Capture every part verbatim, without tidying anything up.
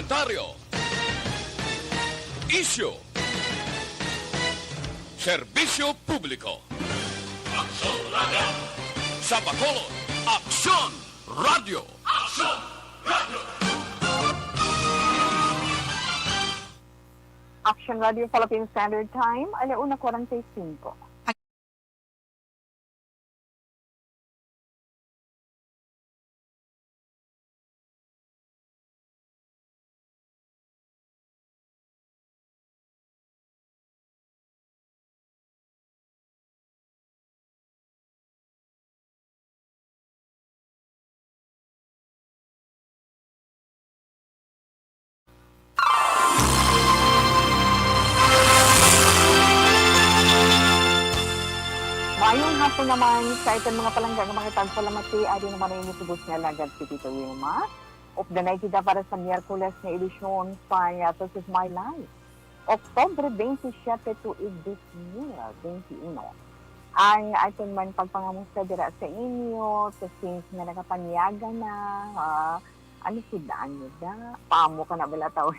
Komentaryo. Isyu. Serbisyo publiko. Aksyon Radio. Sa Bacolod, Aksyon Radio. Aksyon Radio. Action Radio Philippine Standard Time, ala una forty-five. Maayong hapon naman sa aton mga palangga nga mga tagpalamati. Ari naman ang inyong tubos nga alagad, si Tita Wilma. Updanay kita para sa Miyerkules nga edisyon sa This Is My Life, Oktubre twenty-seven, tuig dos mil twenty-uno. Ang aton man pagpangamusta dira sa inyo, sa since nga nakapanyaga na, ha? Ano sud-an niyo da? Paamo ka na bala, tawo.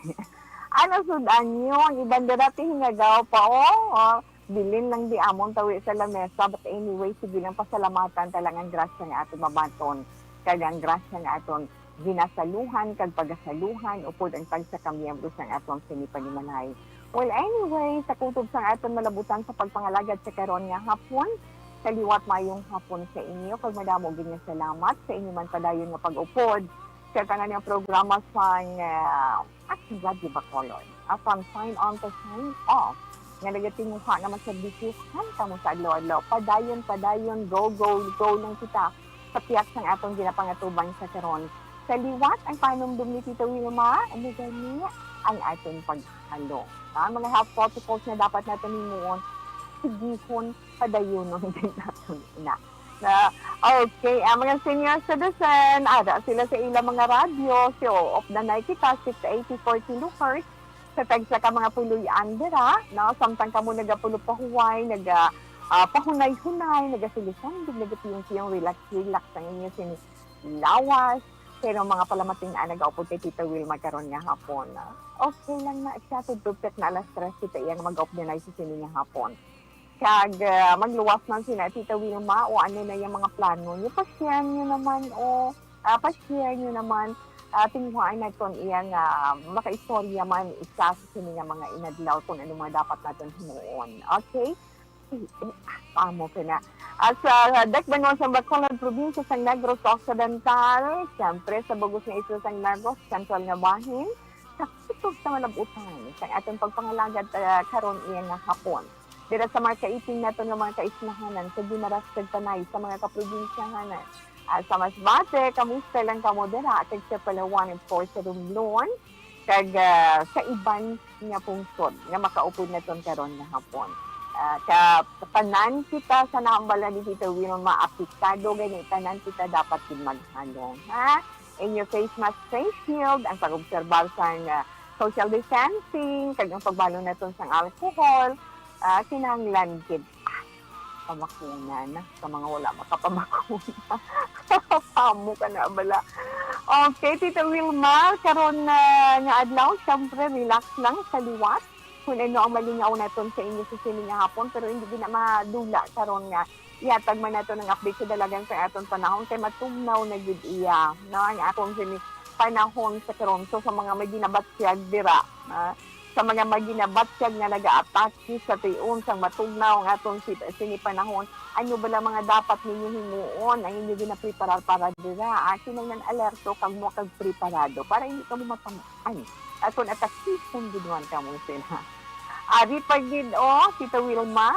Ano sud-an niyo? Ang iban dira, ti hingagaw pa, oh. Oh, bilin lang di amon tawi sa lamesa. But anyway, sige lang, pasalamatan ta lang ang grasya nga aton mabaton, kag ang grasya nga aton ginasaluhan kag pagasaluhan upod ang tagsa ka miyembro sang aton sini panimalay. Well, anyway, sa kutob sang aton malabutan sa pagpangalagad sa karon nga hapon, sa liwat, maayong hapon sa inyo, kag madamo gid nga salamat sa inyo man padayon nga pag-upod sa tanan nga programa sang, ah, Action Radio Bacolod. As from sign on to sign off, nga nagatinguha nga maserbisyuhan kamo sa adlaw-adlaw. Padayon, padayon, go, go, go lang kita sa pihak sang aton ginapangatuban sa karon. Sa liwat, ang panumdum ni Tita Wilma, ano gani ang aton paghalo? Ah, mga health protocols na dapat naton himuon, sigihon, padayonon din naton na. Na, okay, ang mga senior citizen, ara sila sa ilang mga radyo, so, off na na kita, six eighty-four kilohertz, sa tagsa ka mga puloy-an dira, no? Samtang kamo nagapulo pahuway, naga, ah, pahunay-hunay, nagasilisandog, nagapiyong-piyong, relax-relax ang inyo sini lawas. Pero mga palamating-an nagaupod kay Tita Wilma karon nga hapon, ah, okay lang na siya, tugtugpit na alas tres kita iya nga mag-updanay sa sini nga hapon. Kag, ah, magluwas man sina Tita Wilma o ano na yung mga plano niyo, pa-share niyo naman o, ah, pa-share niyo naman, ah, tinguhaan naton iya nga makaistorya man isa sa sini nga mga inadlaw kung ano mga dapat naton himuon. Okay? Sige, ah, paamo ka na. At sa dakbanon sa Bacolod, probinsya sang Negros Occidental, siyempre sa bug-os nga isla sang Negros, sentral nga bahin, sa kutob sa malab-utan sang aton pagpangalagad, ah, karon iya nga hapon. Dira sa mga kaiting naton nga mga kaislahanan sa Guimaras kag Panay, sa mga kaprobinsyahanan, ah, sa Masbate, kamusta lang kamo dira? Kag sa Palawan, of course, sa Romblon, kag, ah, sa iban nga pungsod nga makaupod naton karon nga hapon. Ah, ka, tanan kita sa nahambal na di kita, Wilma, apektado gani, tanan kita dapat gid maghalong, ha? Inyo face mask, face shield, ang pag-obserbar sang, ah, social distancing, kag ang pagbalon naton sang alcohol, ah, kinahanglan gid, ah, pamakuna na sa mga wala makapamakuna. Paamo ka na bala. Okay, Tita Wilma, karon na nga adlaw, syempre, relax lang sa liwat. Kung ano ang malingaw naton sa inyo sa sini nga hapon, pero hindi gid na madula karon nga ihatag man naton ang update sa dalagan sa aton panahon, kay matugnaw na gid iya, no, ang aton sini panahon sa karon. So, sa mga may ginabatyag dira, ah, sa mga may ginabatyag nga nagaatake sa tion sang matugnaw ang aton si-, sini panahon, ano bala mga dapat ninyo himuon? Ang inyo ginapreparar para dira, ah, kinahanglan alerto kag mo kag preparado para hindi kamo matam-, ay, aton atakihon gid man kamo sila. Ari pa gid, oh, Tita Wilma,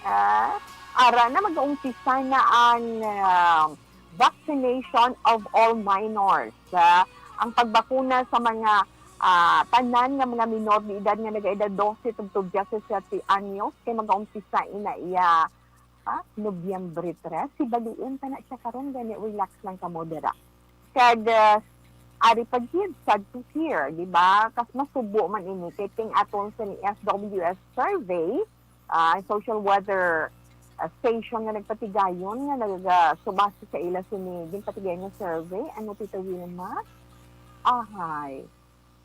ah, ara na, mag-uumpisa na ang, ah, vaccination of all minors. Ah, ang pagbakuna sa mga, ah, tanan nga mga minor de edad nga nagaedad dose tubtob diyasisiete anyos kay magaumpisa ina iya, ah, Nobyembre tres. Hibaluon pa na siya karon, gani relax lang kamo dira. Kag, ah, ari pa gid, sad to hear, di ba? Kas masubo man ini kay ting aton sa ni S W S survey, ah, social weather, ah, station nga nagpatigayon nga nagasubasi sa ila sini ginpatigayon nga survey. Ano, Tita Wilma? Ahay.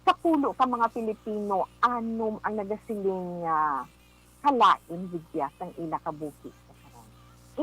Sa pulo ka mga Pilipino, anom ang nagasiling nga kalain gid iya sang ila kabuhi sa karon.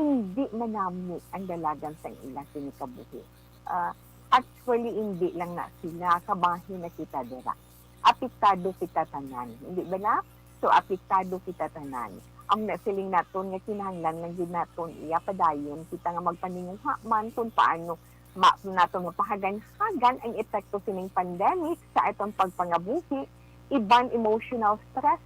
Indi manami ang dalagan sang ila sini kabuhi. Ah, actually, indi lang na sila, kabahin na kita dira. Apektado kita tanan, hindi ba na? So, apektado kita tanan. Ang nasiling naton nga kinahanglan lang gid naton iya padayon kita nga magpaninguha man kung paano ma-, naton mapahagan-hagan ang epekto sining pandemic sa aton pagpangabuhi, iban emotional stress,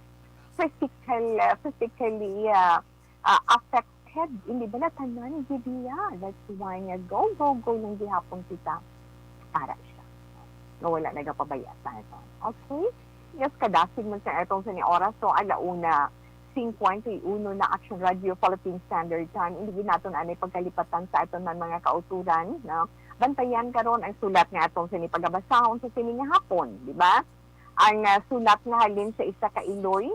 physical, uh, physically, uh, uh, affected, hindi ba na tanan gid niya? That's why nga go, go, go lang gihapon kita para siya. Nga wala nagapabaya sa aton. Okay? Yes, kadasig man sa atong sini oras, so alauna cincuenta y uno na Action Radio Philippine Standard Time. Hindi gid naton anay pagkalipatan sa aton man mga kauturan, no? Bantayan karon ang sulat nga atong sini pagabasahon sa sini nga hapon, di ba? Ang, ah, sulat nga halin sa isa ka iloy,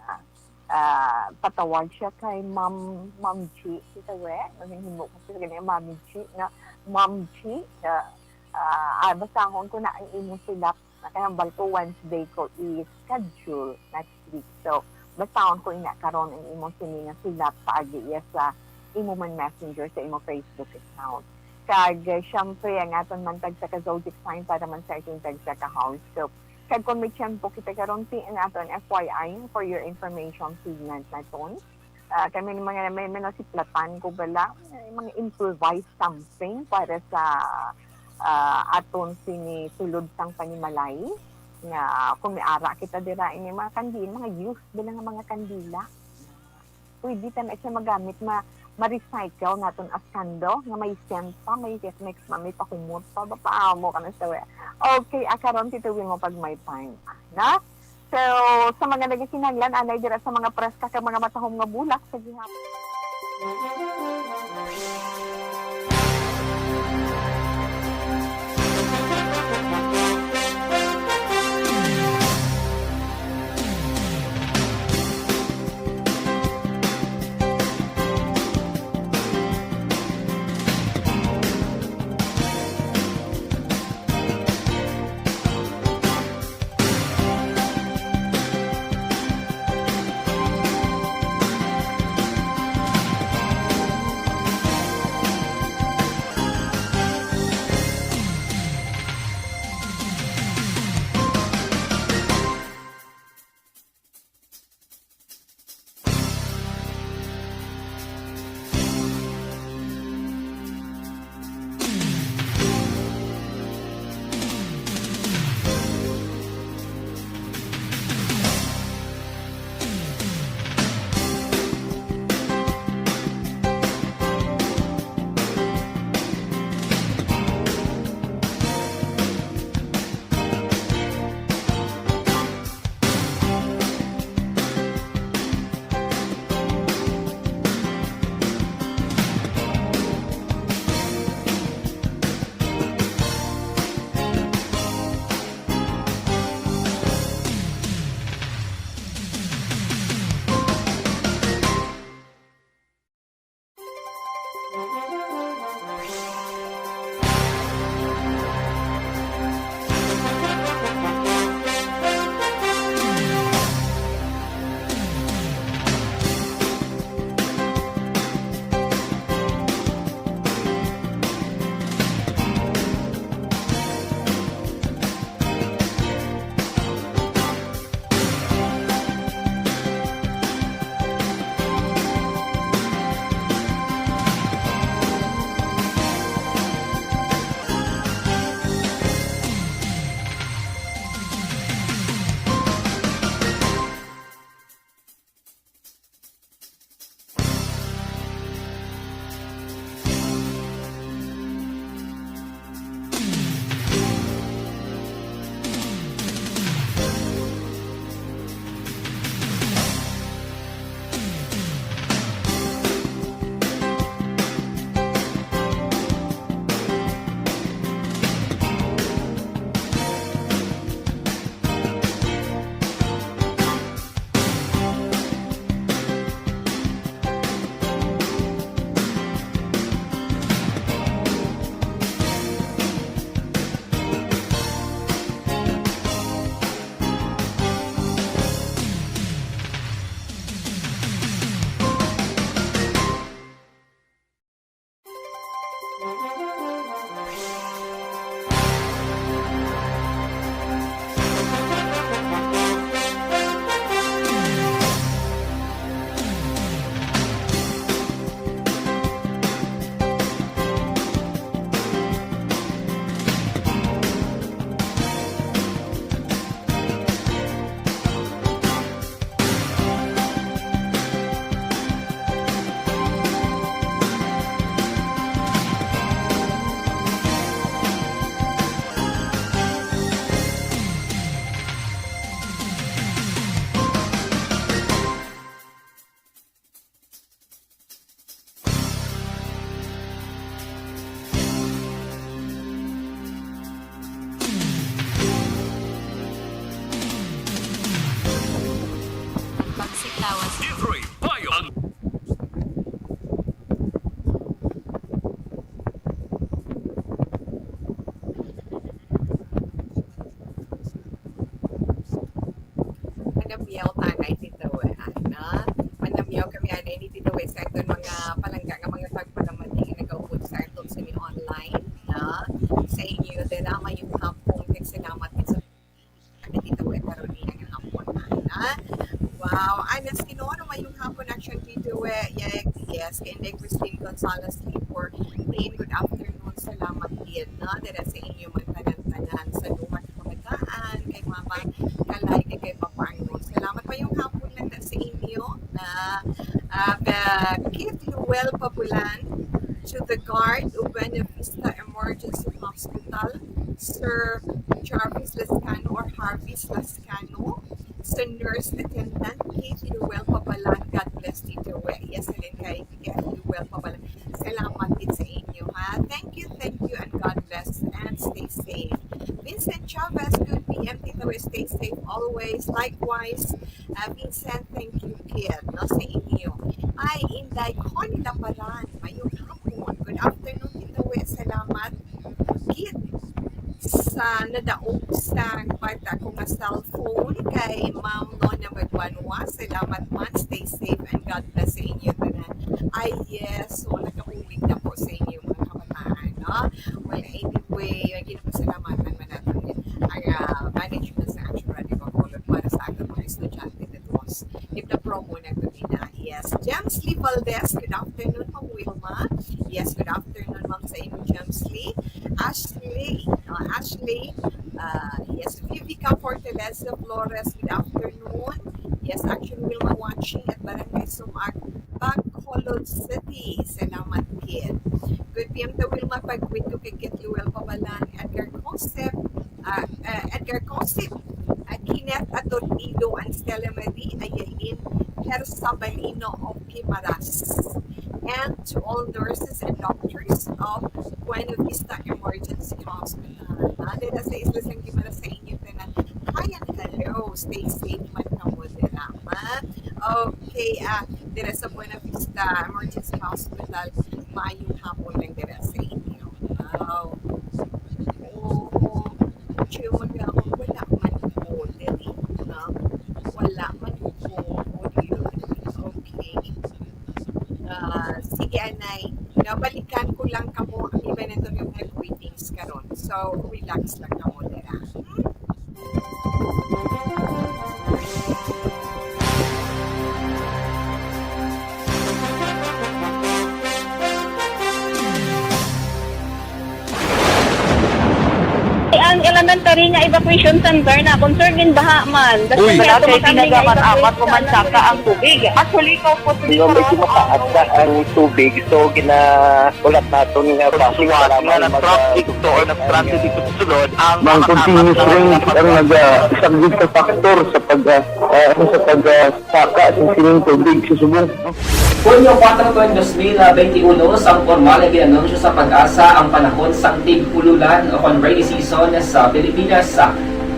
ah, ah, patawag siya kay Ma'am, Ma'am G, kita we, naghimo ko siya gani, Ma'am G, nga, Ma'am G, ah, ah, ah, basahon ko na ang imong sulat. Nakahambal ko Wednesday ko i-schedule next week. So, basahon ko ina karon ang imong sini nga sulat paagi iya sa imo man messenger sa imo Facebook account. Kag, eh, syempre, ang aton man tagsa ka zodiac sign para man sa ating tagsa ka house. So, kag kung may tiyempo kita karon, ti ang aton F Y I, for your information, segment naton. Ah, kami ni mga, may, may nasiplatan ko bala, may mga improvised something para sa, ah, aton sini sulod sang panimalay, nga kung may ara kita dira, ini mga kandila, mga used bala nga mga kandila. Pwede ta na siya magamit, ma-, ma-recycle naton as candle, nga may scent pa, may, may, may pahumot pa, ba, paamo ka na siya, we. Okay, ah, karon, tituwi mo pag may time, ah, na? So, sa mga nagakinahanglan, anay dira sa mga preska kag mga matahom nga bulak sa gihapon. Namyaw tanay, Tito, eh, ana. Manamyaw kami, anay, ni Tito, eh, sa aton mga palangga nga mga tagpalamati nga nagaupod sa aton sini online, na sa inyo, dira, mayong hapon, kag salamat din sa Tito, eh, karon niya nga hapon, ana. Wow, ana, sa Ginoo, mayong hapon, action, Tito, eh. Yeah, yes, kay Inday Christine Gonzalez Libor. Din, good afternoon, salamat din, no? Dira sa inyo, man, tanan-tanan, sa lumat, mga daan, kay Mama Kalay, kay Papa Arnold. Salamat, mayong hapon lang na sa inyo, na, ah, ka-, Kit Luel Pabulan, to the guard of Buena Vista Emergency Hospital, Sir Jarvis Lascano or Harvis Lascano, sa nurse attendant, Kit Luel Pabulan. God bless, Tito. Yes, and then kay Kit Luel Pabulan. Salamat din sa inyo, ha? Thank you, thank you, and God bless, and stay safe. Vincent Chavez, good P M, Tito, stay safe always. Likewise, uh, Vincent, thank you, Kit, no, sa inyo. Ay, Inday Connie Laparan, mayong hapon. Good afternoon, Tito, salamat, Kit, sa nadaog sa part ako nga cellphone kay Ma'am Nona Magwanwa. Salamat man. Stay safe and God bless sa inyo tanan. Ay, yes. So, nagkabulig na po sa inyo, mga kabataan, no? Well, anyway, ang ginapasalamatan man natin ang, ah, management sa Action Radio Bacolod para sa ating mga estudyante that was in the promo na gabi na. Yes. James Lee Valdez, good afternoon, Ma'am Wilma. Yes, good afternoon, Ma'am, sa inyo, James Lee. Ashley, uh, Ashley, uh, yes, Vivica Fortaleza Flores, good afternoon. Yes, Action Wilma watching at Barangay Sumag, Bacolod City. Salamat, Kit. Good P M to Wilma Pagwit, to kay Kit Luel Pabalan, Edgar Cosep, uh, uh, Edgar Cosip, uh, Kenneth Atornido, and Stella Marie Ayalin Hersabalino of Guimaras, and to all nurses and doctors of Buena Vista Emergency Hospital. Ah, dira sa Isla San Guimaras sa inyo tanan. Hi and hello. Stay safe man kamo dira, ha? Okay, ah, dira sa Buena Vista Emergency Hospital, mayong hapon lang dira sa inyo. Wow. Oo. Chill lang ako. Wala man ko diri, no? Wala man ko audio. Okay. Ah, sige, anay. Nabalikan ko lang kamo ang iba na yung mga greetings karon. So, relax lang kamo dira. Hmm? Ang elementary nga evacuation center na concerned din baha man. Uy. Wala kay tinaga man, apat ko man saka ang tubig. Actually, ko po. Di ba, medyo mataas na ang tubig, so ginahulat naton nga Suwat nga na-trap dito or na-stranded dito sa sulod ang mga continuous rain ang naga-, isa gid ka factor sa pag, ah, ah, ano, sa pag, ah, saka sa sining tubig sa subong. Hunyo kuwatro, dos mil benti uno, sang pormal nga gin-anunsyo sa PAGASA ang panahon sang tig-ululan o kon rainy season sa Pilipinas.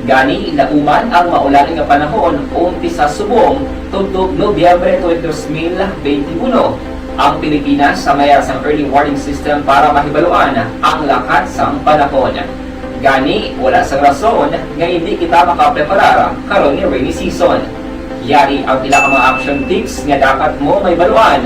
Gani, nauman ang maulan nga panahon umpisa subong tubtob Nobyembre twenty, dos mil benti uno. Ang Pilipinas sa mayar sang early warning system para mahibaluan ang lakat sang panahon. Gani, wala sang rason nga hindi kita makapreparar karon nga rainy season. Yari ang pila ka mga action tips nga dapat mo mahibaluan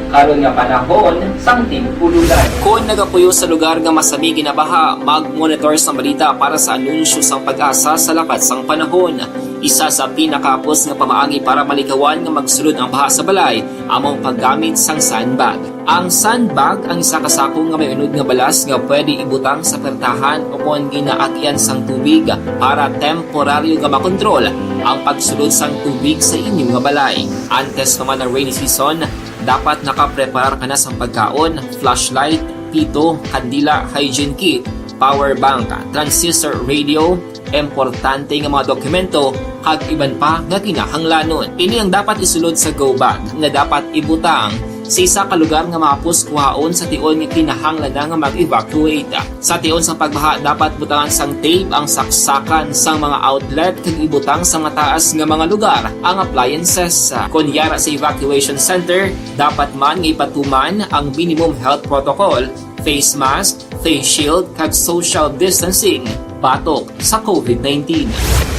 karon nga panahon sang tig-ululan. Kon nagapuyo sa lugar nga masami ginabaha, mag-monitor sang balita para sa anunsyo sang PAGASA sa lakat sang panahon. Isa sa pinakahapos nga pamaagi para malikawan nga magsulod ang baha sa balay amo ang paggamit sang sandbag. Ang sandbag ang isa ka sako nga may unod nga balas nga pwede ibutang sa pertahan o kon ginaagian sang tubig para temporaryo nga makontrol ang pagsulod sang tubig sa inyo nga balay. Antes pa man ang rainy season, dapat nakapreparar ka na sang pagkaon, flashlight, pito, kandila, hygiene kit, power bank, transistor radio, importante nga mga dokumento, kag iban pa nga kinahanglanon. Ini ang dapat isulod sa go bag nga dapat ibutang sa isa ka lugar nga mahapos kuhaon sa tion nga kinahanglan na nga mag-evacuate. Sa tion sa pagbaha, dapat butangan sang tape ang saksakan sang mga outlet kag ibutang sa mataas nga mga lugar ang appliances. Kon yara sa evacuation center, dapat man nga ipatuman ang minimum health protocol, face mask, face shield, kag social distancing batok sa COVID nineteen.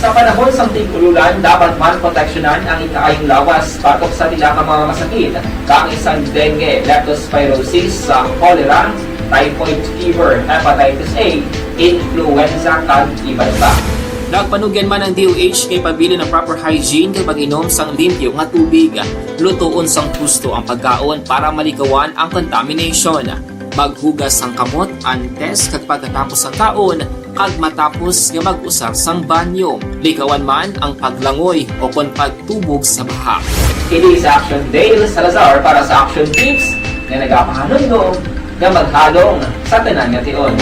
Sa panahon sang tig-ululan, dapat man proteksyonan ang ikaayong lawas batok sa pila ka mga masakit, kaangay sang dengue, leptospirosis, sa cholera, typhoid fever, hepatitis A, influenza, kag iban pa. Nagpanugyan man ang D O H nga ipabilin ang proper hygiene kag pag-inom sang limpyo nga tubig, lutoon sang husto ang pagkaon para malikawan ang contamination. Maghugas sang kamot antes kag pagkatapos sang kaon, kag matapos nga mag-usar sang banyo. Likawan man ang paglangoy o kon pagtubog sa baha. Kini si Action Dale Salazar para sa Action Tips nga nagapahanumdom nga maghalong sa tanan nga tion.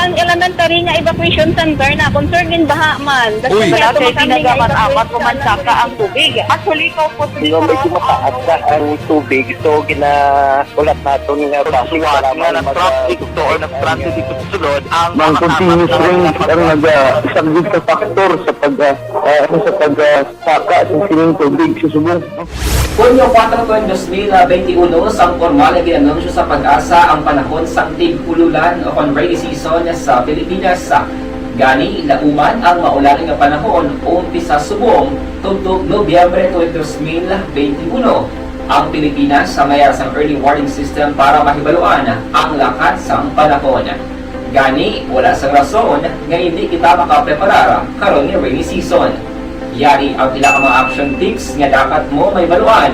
Ang elementary nga evacuation center na concerned din baha man. Uy. Wala kay tinaga man apat o mansaka ang tubig. Actually, ikaw po, di ba, medyo mataas na ang tubig. So, gina-, ulat naton nga basi nga nag-traffic to or nag-transit dito sa sulod ang mga continuous rain ang naga-, isa gid ka factor sa pag, ah, ah, ano, sa pag, ah, saka sa sining tubig sa subong. Hunyo kuwatro, dos mil benti uno, sang pormal nga gin-anunsyo sa PAGASA ang panahon sang tig-ululan o kon rainy season sa Pilipinas. Gani, lauman ang maulan nga panahon, umpisa subong tubtob Nobyembre twenty, dos mil benti uno. Ang Pilipinas sa mayar sang early warning system para mahibaluan ang lakat sang panahon. Gani, wala sang rason nga indi kita makapreparar karon nga rainy season. Yari ang pila ka mga action tips nga dapat mo mahibaluan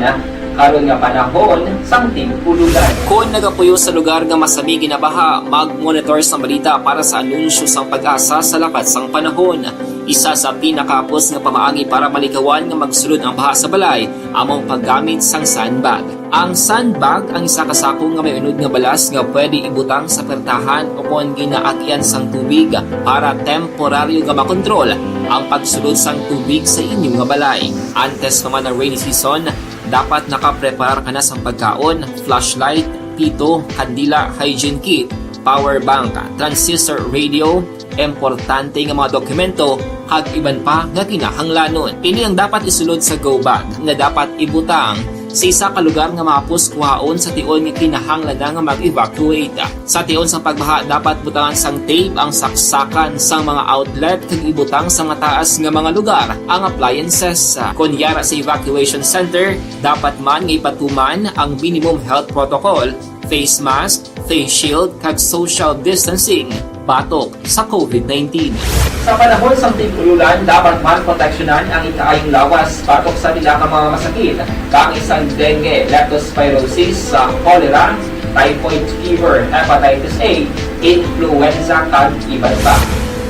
karon nga panahon sang tig-ululan. Kon nagapuyo sa lugar nga masami ginabaha, mag-monitor sang balita para sa anunsyo sang PAGASA sa lakat sang panahon. Isa sa pinakahapos nga pamaagi para malikawan nga magsulod ang baha sa balay amo ang paggamit sang sandbag. Ang sandbag ang isa ka sako nga may unod nga balas nga pwede ibutang sa pertahan o kon ginaagyan sang tubig para temporaryo nga makontrol ang pagsulod sang tubig sa inyo nga balay. Antes pa man ang rainy season, dapat nakapreparar ka na sang pagkaon, flashlight, pito, kandila, hygiene kit, power bank, transistor radio, importante nga mga dokumento, kag iban pa nga kinahanglanon. Ini ang dapat isulod sa go bag nga dapat ibutang sa isa ka lugar nga mahapos kuhaon sa tion nga kinahanglan na nga mag-evacuate. Sa tion sang pagbaha, dapat butangan sang tape ang saksakan sang mga outlet kag ibutang sa mataas nga mga lugar ang appliances. Kon yara sa evacuation center, dapat man nga ipatuman ang minimum health protocol, face mask, face shield, kag social distancing batok sa COVID nineteen. Sa panahon sang tig-ululan, dapat man proteksyonan ang ikaayong lawas batok sa pila ka mga masakit, kaangay sang dengue, leptospirosis, sa cholera, typhoid fever, hepatitis A, influenza, kag iban pa.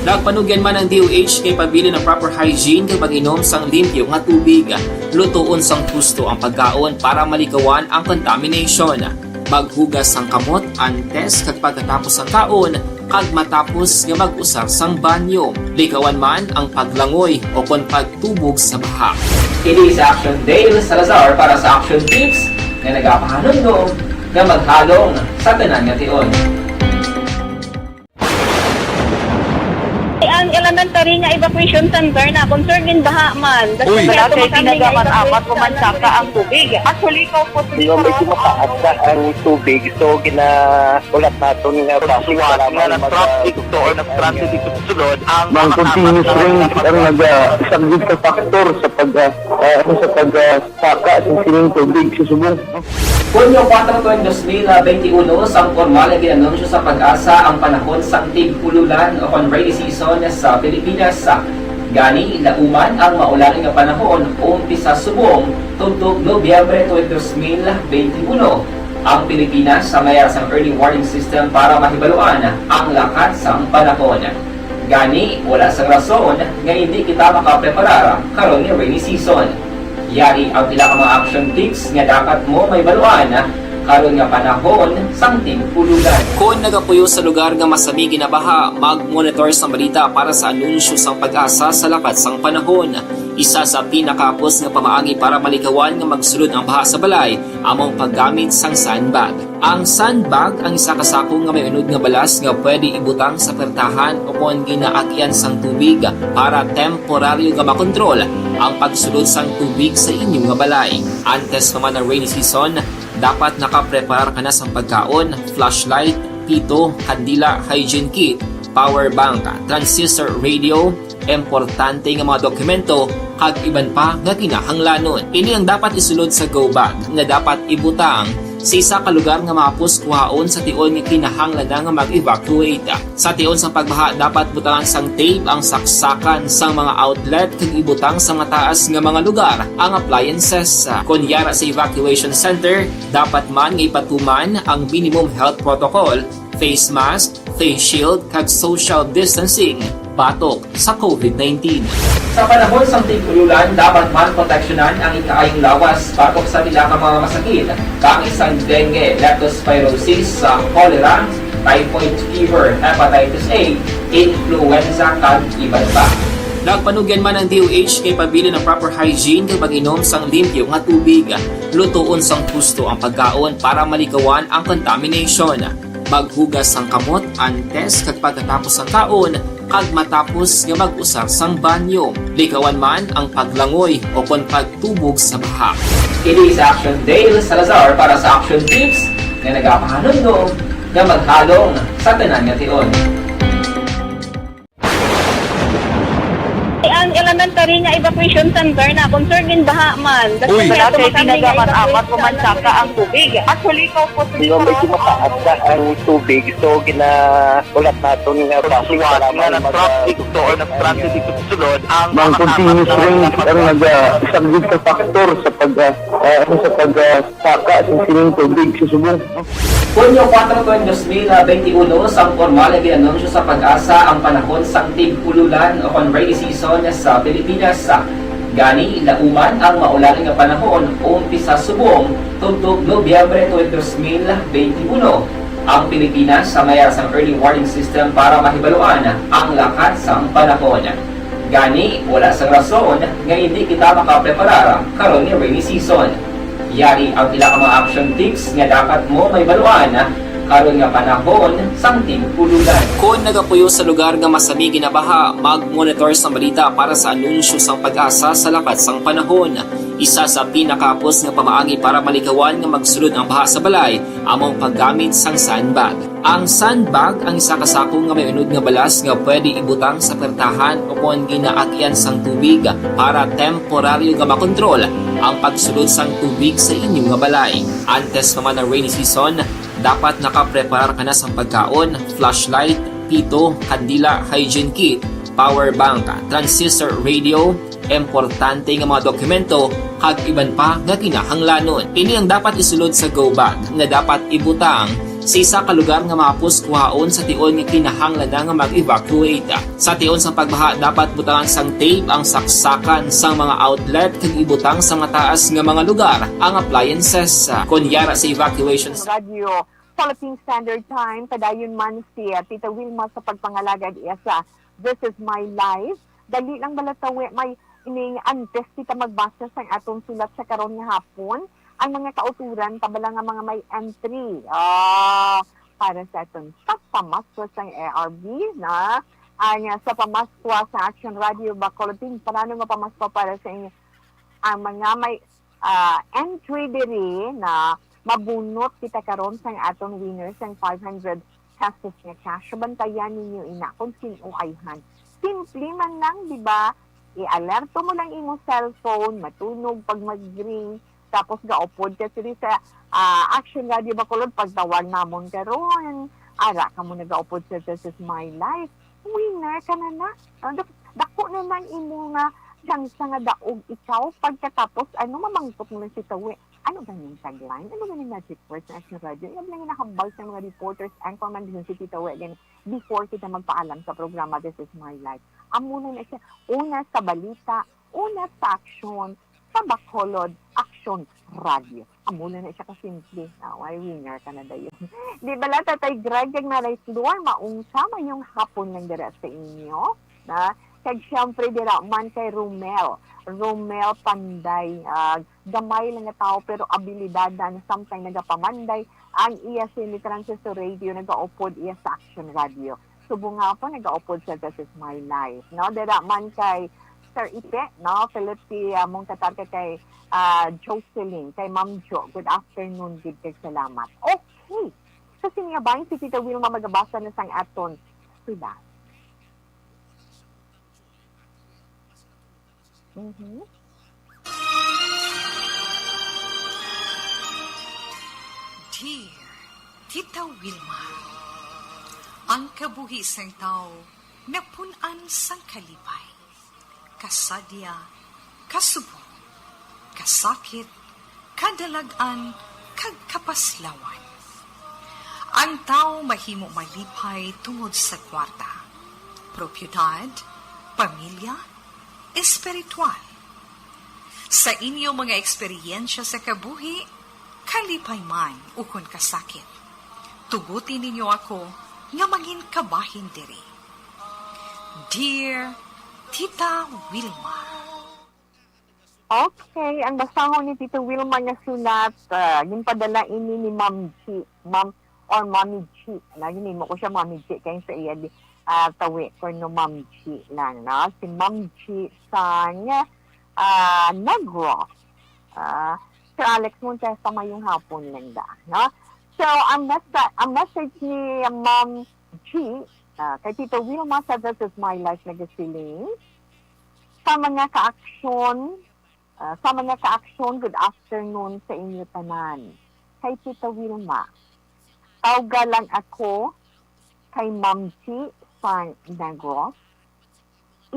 Nagpanugyan man ang D O H nga ipabilin ang proper hygiene kag pag-inom sang limpyo nga tubig. Lutoon sang husto ang pagkaon para malikawan ang contamination. Maghugas sang kamot antes kag pagkatapos sang kaon, kag matapos nga mag-usar sang banyo. Likawan man ang paglangoy o kon pagtubog sa baha. Kini si Action Dale Salazar para sa Action Tips nga nagapahanumdom nga maghalong sa tanan nga tion. Ang elementary nga evacuation center na concerned din baha man. Uy. Wala kay tinaga man apat o mansaka ang tubig. Actually, ikaw po, di ba, medyo mataas na ang tubig. So, gina-, ulat naton nga basi nga nag-traffic to or nag-transit dito sa sulod ang mga continuous rain ang naga-, isa gid ka factor sa pag, ah, ah, ano, sa pag, ah, saka sa sining tubig sa subong. Hunyo kuwatro, dos mil benti uno, sang pormal nga gin-anunsyo sa PAGASA ang panahon sang tig-ululan o kon rainy season sa Pilipinas. Gani, lauman ang maulan nga panahon, umpisa subong tubtob Nobyembre twenty, dos mil benti uno. Ang Pilipinas sa mayar sang early warning system para mahibaluan ang lakat sang panahon. Gani, wala sang rason nga indi kita makapreparar karon nga rainy season. Yari ang pila ka mga action tips nga dapat mo mahibaluan karon nga panahon sang tig-ululan. Kon nagapuyo sa lugar nga masami ginabaha, mag-monitor sang balita para sa anunsyo sang PAGASA sa lakat sang panahon. Isa sa pinakahapos nga pamaagi para malikawan nga magsulod ang baha sa balay amo ang paggamit sang sandbag. Ang sandbag ang isa ka sako nga may unod nga balas nga pwede ibutang sa pertahan o kon ginaagyan sang tubig para temporaryo nga makontrol ang pagsulod sang tubig sa inyo nga balay. Antes pa man ang rainy season, dapat nakapreparar ka na sang pagkaon, flashlight, pito, kandila, hygiene kit, power bank, transistor radio, importante nga mga dokumento, kag iban pa nga kinahanglanon. Ini ang dapat isulod sa go bag nga dapat ibutang sa isa ka lugar nga mahapos kuhaon sa tion nga kinahanglan na nga mag-evacuate. Sa tion sang pagbaha, dapat butangan sang tape ang saksakan sang mga outlet kag ibutang sa mataas nga mga lugar ang appliances. Kon yara sa evacuation center, dapat man nga ipatuman ang minimum health protocol, face mask, face shield, kag social distancing batok sa covid nineteen. Sa panahon sang tig-ululan, dapat man proteksyonan ang ikaayong lawas batok sa pila ka mga masakit, kaangay sang dengue, leptospirosis, sa cholera, typhoid fever, hepatitis A, influenza, kag iban pa. Nagpanugyan man ang D O H kay pabilin ang proper hygiene kag pag-inom sang limpyo nga tubig. Lutoon sang husto ang pagkaon para malikawan ang contamination. Maghugas sang kamot antes kag pagkatapos sang kaon, kag matapos nga mag-usar sang banyo. Likawan man ang paglangoy o kon pagtubog sa baha. Kini si Action Dale Salazar para sa Action Tips nga nagapahanumdom nga maghalong sa tanan nga tion. Ang elementary nga evacuation center na concern gin baha man. Uy. Wala kay tinaga man amat o mansaka ang tubig. Actually, ikaw po, Di ba, medyo mataas na ang tubig, so ginaulat naton nga Suwat nga mag-, nag-traffic to or nag-traffic dito sa sulod, ang mga continuous rain ang nag-, ah, isa gid ka factor sa pag, ah, ah, ano, sa pag, ah, saka sa sining tubig sa subong. Hunyo kuwatro, tuig dos mil benti uno, sang pormal nga gin-anunsyo sa PAGASA ang panahon sang tig-ululan o kon rainy season sa Pilipinas. Gani, lauman ang maulan nga panahon umpisa subong tubtob Nobyembre tuig dos mil benti uno. Ang Pilipinas may ara sang early warning system para mahibaluan ang lakat sang panahon. Gani, wala sang rason nga indi kita makapreparar karon nga rainy season. Yari ang pila ka mga action tips nga dapat mo mahibaluan karon nga panahon sang tig-ululan. Kon nagapuyo sa lugar nga masami ginabaha, mag-monitor sang balita para sa anunsyo sang PAGASA sa lakat sang panahon. Isa sa pinakahapos nga pamaagi para malikawan nga magsulod ang baha sa balay amo ang paggamit sang sandbag. Ang sandbag ang isa ka sako nga may unod nga balas nga pwede ibutang sa pertahan o kon ginaagian sang tubig para temporaryo nga makontrol ang pagsulod sang tubig sa inyo nga balay. Antes pa man ang rainy season, dapat nakapreparar ka na sang pagkaon, flashlight, pito, kandila, hygiene kit, power bank, transistor radio, importante nga mga dokumento, kag iban pa nga kinahanglanon. Ini ang dapat isulod sa go bag nga dapat ibutang sa isa ka lugar nga mahapos kuhaon sa tion nga kinahanglan na nga mag-evacuate. Sa tion sang pagbaha, dapat butangan sang tape ang saksakan sang mga outlet kag ibutang sa mataas nga mga lugar ang appliances. Kon yara sa evacuation Radyo Philippine Standard Time, padayon man si, ah, Tita Wilma sa pagpangalagad iya sa This Is My Life. Dali lang bala tawi, may ining antes kita magbasa sang atong sulat sa karon nga hapon. Ang mga kauturan ta bala nga mga may entry, ah, para sa aton pagpamasko sang A R B, na ang, ah, sa pamaskwa sa Action Radio Bacolod, temprano nga pamaskwa para sa inyo. Ang mga may ah, entry diri na mabunot kita karon sang aton winner sang five hundred pesos nga cash. So, bantayan ninyo ina kung sin-o ayhan. Simple man lang, di ba? I-alerto mo lang imo cellphone, matunog pag mag-ring, tapos gaupod ka diri sa, ah, Action Radio Bacolod, pagtawag namon karon. Ara ka mo nagaupod sa This Is My Life. Winner ka na na. Ah, dak-, dako na nang imo nga tsansa nga daog ikaw. Pagkatapos, ano, mamangkot mo lang si Tawi. Ano ganing tagline? Ano ganing magic words sa Action Radio? Yan lang yung nahambal sa mga reporters, anchorman, din si Tita Tawi. Gani, before kita magpaalam sa programa, This Is My Life. Amo na na siya. Una sa balita, una sa aksyon, sa Bacolod Action Radio. Amo na na siya kasimple. Away, winner ka na dayon. Di bala, Tatay Greg kag Nanay Flor, maunsa, mayong hapon lang dira sa inyo. Na, kag siyempre dira man kay Romel. Romel Panday, ah, gamay lang nga tawo pero abilidad na, na samtang nagapamanday ang iya sini transistor radio, nagaupod iya sa Action Radio. Subong nga po, nagaupod sa This Is My Life, no? Dira man kay Sir Ipe, no? Philip, si, ah, mong katarka kay, ah, Jocelyn, kay Ma'am Jo. Good afternoon, gid kag salamat. Okay. So, sini nga bahin si Tita Wilma magabasa na sang aton sila. Mhm. Dear Tita Wilma, ang kabuhi sang tawo napun-an sang kalipay, kasadya, kasubong, kasakit, kadalag-an, kag kapaslawan. Ang tawo mahimo malipay tungod sa kwarta, propiedad, pamilya, espiritual. Sa inyo mga eksperyensya sa kabuhi, kalipay man ukon kasakit, tuguti ninyo ako nga mangin kabahin diri. Dear Tita Wilma. Okay, ang basahon ni Tita Wilma nga sulat, ah, ginpadala ini ni Ma'am G, Ma'am, or Mommy G. Na, ginimo ko siya Mommy G kay sa iya di, ah, tawi ko no Ma'am G lang, no? Si Ma'am G sang, ah, Negros. Ah, Sir Alex Montesa, mayong hapon lang da, no? So, ang messa-, ang message ni Ma'am G, ah, kay Tita Wilma sa This Is My Life nagasiling, sa mga kaaksyon, ah, sa mga kaaksyon, good afternoon sa inyo tanan. Kay Tita Wilma, tawga lang ako kay Ma'am G sang Negros.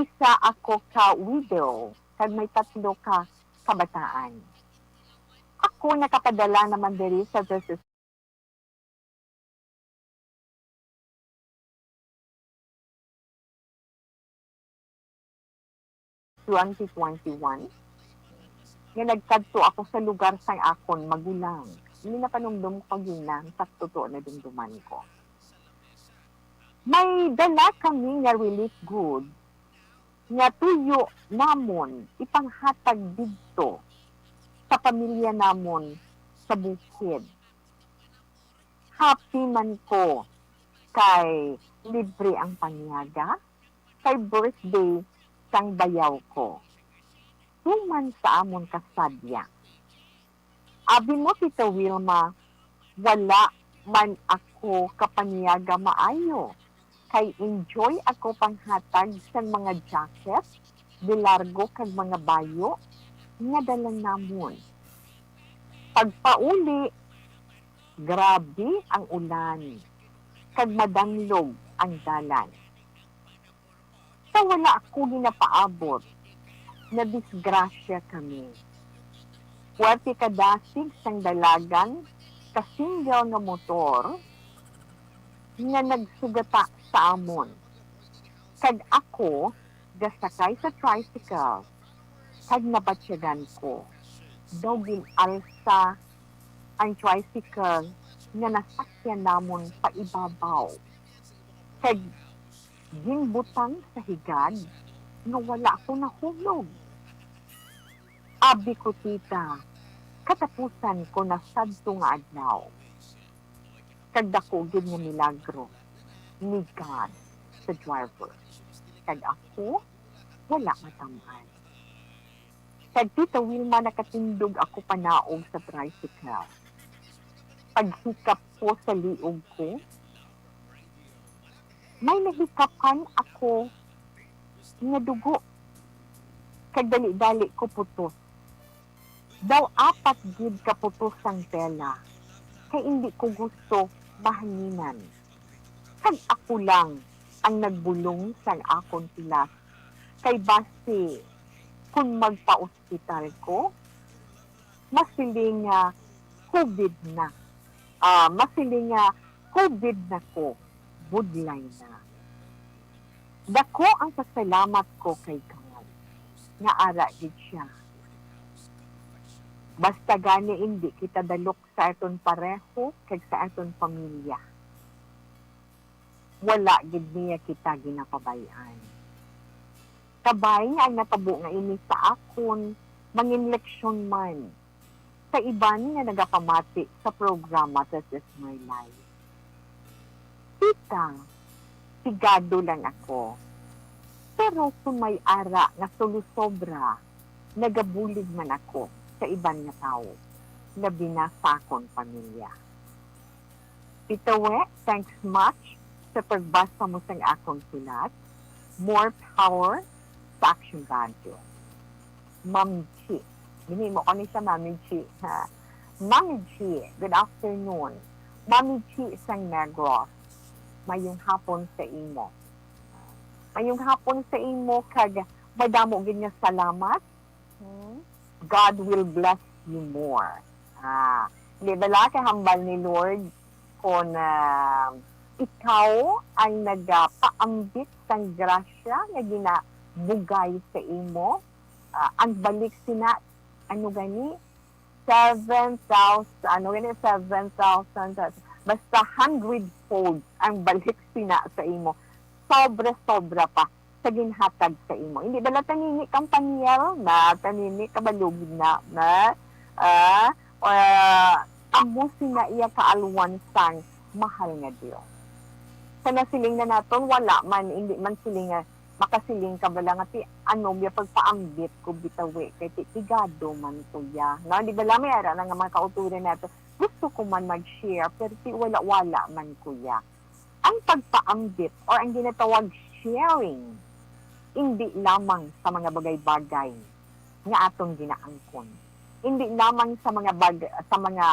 Isa ako ka widow, kag may tatlo ka kabataan. Ako nakapadala naman diri sa This Is twenty twenty-one, nga nagkadto ako sa lugar sang akon magulang. Ini napanumdom ko gina, sa totoo na dumduman ko. May dala kami nga relief good nga tuyo namon ipanghatag didto sa pamilya namon sa bukid. Happy man ko kay libre ang panyaga, kay birthday sang bayaw ko. Human sa amon kasadya. Abi mo, Tita Wilma, wala man ako kapanyaga maayo, kay enjoy ako panghatag sang mga jacket, bilargo kag mga bayo nga dala namon. Pagpauli, grabe ang ulan, kag madanlog ang dalan. Sa wala ako ginapaabot, nadisgrasya kami. Puwerte kadasig sang dalagan ka single nga motor nga nagsugata sa amon. Kag ako gasakay sa tricycle, kag nabatyagan ko. Daw gin-alsa ang tricycle nga nasakyan namon paibabaw, kag ginbutang sa higad nga wala ko nahulog. Abi ko, tita, katapusan ko na sadto nga adlaw. Kag dako gid nga milagro ni God sa driver. Kag ako, wala matam-an. Kag Tita Wilma, nakatindog ako panaog sa tricycle. Paghikap ko sa liog ko, may nahikapan ako nga dugo. Kag dali-dali ko putos. Daw apat gid ka putos sang tela, kay indi ko gusto mahanginan. Kag ako lang ang nagbulong sang akon tilas, kay basi kon magpa-ospital ko, masiling nga COVID na. Ah, masiling nga COVID na ko, budlay na. Dako ang pasalamat ko kay God nga ara gid siya. Basta gani indi kita dalok sa aton pareho kag sa aton pamilya, wala gid niya kita ginapabay-an. Kabay nga ang natabo nga ini sa akon mangin leksyon man sa iban nga nagapamati sa programa This Is My Life. Tita, sigado lang ako. Pero kung may ara nga sulusobra, nagabulig man ako sa iban nga tawo, labi na sa akon pamilya. Tita We, thanks much sa pagbasa mo sang akong sulat. More power sa Action Radio. Ma'am Chi. Ginimo ko ni siya Mami Chi, ha? Mami Chi, good afternoon. Mami Chi sang Negros. Mayong hapon sa imo. Mayong hapon sa imo, kag madamo gid nga salamat. Hmm? God will bless you more. Ah, di bala kay hambal ni Lord kon, ah, ikaw ang nagapaambit sang grasya nga ginabugay sa imo? Ah, ang balik sina, ano gani? Seven thousand, ano gani? Seven thousand, basta hundred fold ang balik sina sa imo. Sobra-sobra pa sa ginhatag sa imo. Hindi bala tanini kang panyero na, tanini kabalugid na, na, ah, ah, amo sina iya kaalwan sang mahal nga Dios. Sa nasiling na naton, wala man, hindi man siling nga makasiling ka bala nga ti ano biya pagpaambit ko bitawi kay ti pigado man ko ya. No, di bala may ara na nga mga kauturan nato. Gusto ko man mag-share pero ti wala-wala man ko ya. Ang pagpaambit or ang ginatawag sharing, hindi lamang sa mga bagay-bagay nga aton ginaangkon. Hindi lamang sa mga bag-, sa mga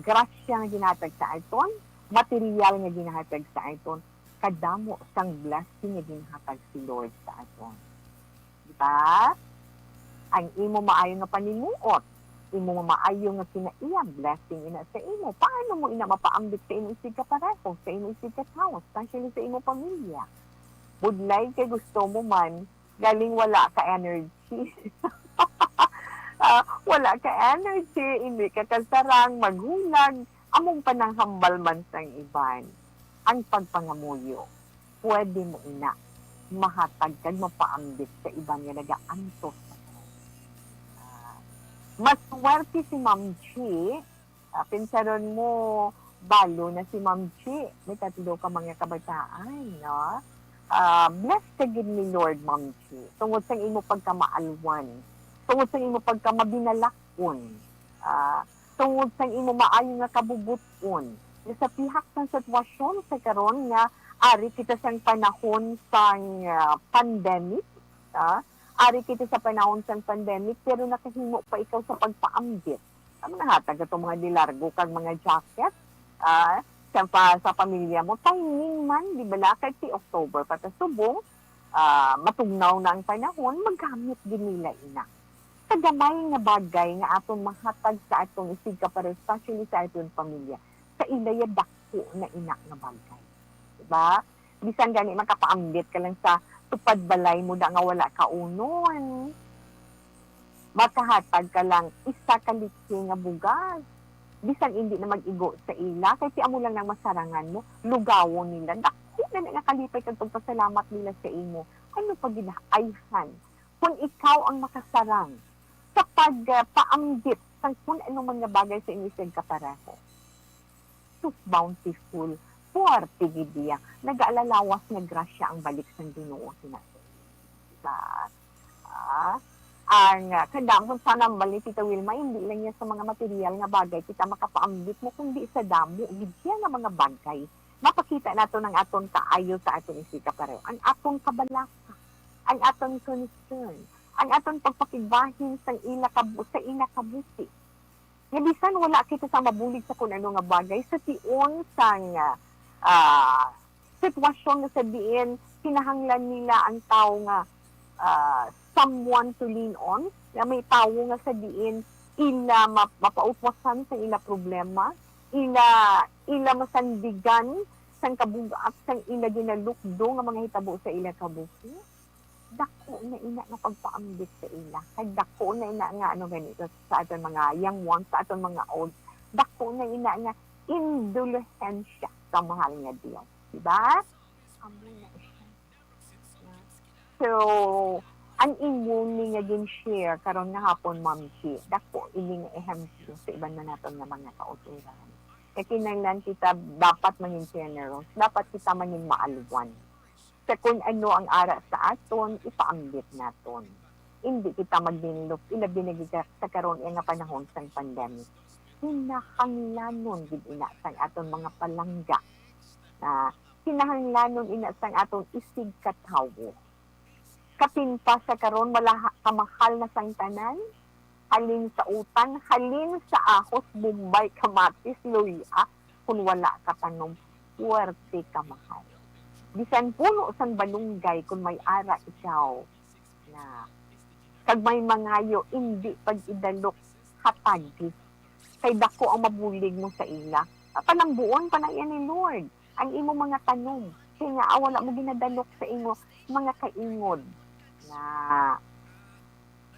grasya nga ginahatag sa aton, material nga ginahatag sa aton, kadamo sang blessing nga ginhatag si Lord sa aton. Di ba? Ang imo maayo nga panimuot, imo maayo nga kinaiya, blessing ina sa imo. Paano mo ina mapaambit sa imo isig ka pareho, sa imo isig ka tawo, especially sa imo pamilya? Budlay kay gusto mo man, galing wala ka energy. Ah, wala ka energy, hindi ka kasarang, maghulag, among pananghambal man sang iban. Ang pagpangamuyo, pwede mo ina mahatag kag mapaambit sa iban nga nagaantos. Ah, maswerte si Ma'am Chi. Ah, pinsaron mo, balo na si Ma'am Chi. May tatlo ka mga kabataan, no? Ah, blessed ka gid ni Lord, Ma'am Chi. Tungod sang imo pagkamaalwan. Tungod sang imo pagkamabinalakon. Ah, tungod sang imo maayo nga kabubot-on. Nga sa pihak sang sitwasyon sa karon nga ari kita sang panahon sang, ah, pandemic, ah, ari kita sa panahon sang pandemic, pero nakahimo pa ikaw sa pagpaambit. Ang mga hatag ato mga dilargo kag mga jacket, ah, sa pa, sa pamilya mo, timing man, di bala? Kay si October pa ta subong, ah, matugnaw na ang panahon, magamit gid nila ina. Sa gamay nga bagay nga aton mahatag sa aton isig ka pareho, especially sa aton pamilya, sa ilaya dako na ina nga bagay. Di ba? Bisan gani makapaambit ka lang sa tupad balay mo da nga wala kaunon. Makahatag ka lang isa ka litri nga bugas. Bisan indi na mag-igo sa ila, kay ti amo lang nang masarangan mo, lugawon nila. Dako na nga kalipay kag pagpasalamat nila sa imo. Ano pa gid ayhan? Kung ikaw ang makasarang sa pag, ah, paambit sang kun ano man nga bagay sa inyo siyang kapareho. Sus, bountiful, puwerte gid iya, nagaalalawas nga grasya ang balik sang Ginoo sa naton. Sa, ah, ang, ah, kadamon sa nambal ni Tita Wilma, hindi lang yan sa mga material nga bagay kita makapaambit mo, kundi sa damo gid siya nga mga bagay. Mapakita nato ang aton kaayo sa aton isig ka pareho, ang aton kabalaka, ang aton concern, ang aton pagpakigbahin sang ila kabu-, sa ila kabuhi. Nga bisan wala kita sa mabulig sa kun ano nga bagay, sa tion sang, ah, ah, sitwasyon nga sa diin kinahanglan nila ang tawo nga, ah, someone to lean on, nga may tawo nga sa diin ila map-, mapautwasan sa ila problema, ila, ila masandigan sang kabug-at sang ila ginalukdo nga mga hitabo sa ila kabuhi. Dako na ina nga pagpaambit sa ila. Kag dako na ina nga, ano gani, sa, sa aton mga young ones, sa aton mga old. Dako na ina nga indulhensya sa mahal nga Dios. Di ba? Amo na siya. So, ang imo ni nga gin-share karon nga hapon, Ma'am Chi, dako ini nga ehemplo sa iban man naton nga mga kauturan. Kay kinahanglan kita dapat mangin generous, dapat kita mangin maalwan. Sa kun ano ang ara sa aton, ipaambit naton. Indi kita magdinlok, ilabi na gid sa karon nga panahon sang pandemic. Kinahanglanon gid ina sang aton mga palangga na kinahanglanon ina sang aton isigkatawo. Kapin pa sa karon, wala ha-, kamahal na sang tanan, halin sa utang, halin sa ahos, bombay, kamatis, luya, kun wala ka tanom, puwerte ka mahal. Bisan puno sang balunggay, kun may ara ikaw na, kag may mangayo, indi pag-idalok, hatagi. Kay dako ang mabulig mo sa ila. Palambuon pa na iya ni Lord ang imo mga tanom. Kay nga, ah, wala mo ginadalok sa imo mga kaingod nga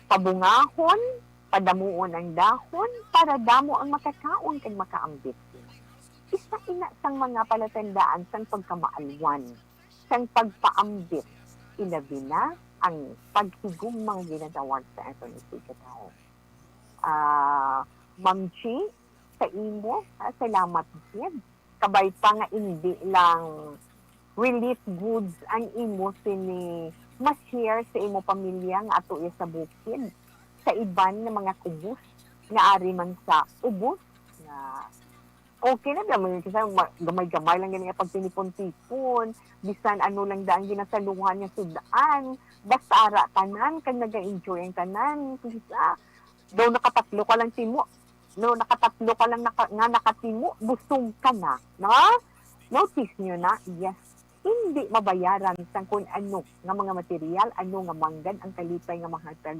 pabungahon, padamuon ang dahon, para damo ang makakaon kag makaambit. Isa ina sang mga palatandaan sang pagkamaalwan, sang pagpaambit, ilabi na ang paghigugma nga ginatawag sa aton isigkatawo. Ah, Ma'am Chi, sa imo, ah, salamat gid. Kabay pa nga indi lang relief goods ang imo sini ma-share sa imo pamilya nga atuya sa bukid, sa iban nga mga kubos nga ari man sa ubos nga okay na, gamay, kasi ma-, gamay-gamay lang gani ang pagtinipon-tipon, bisan ano lang da ang ginasaluhan nga sud-an, basta ara tanan kag naga-enjoy ang tanan. Kisa, daw nakatatlo ka lang timo, no, nakatatlo ka lang naka-, nga nakatimo, busog ka na, no? Notice nyo na, yes, hindi mabayaran sang kun ano nga mga material, ano nga manggad ang kalipay nga mahatag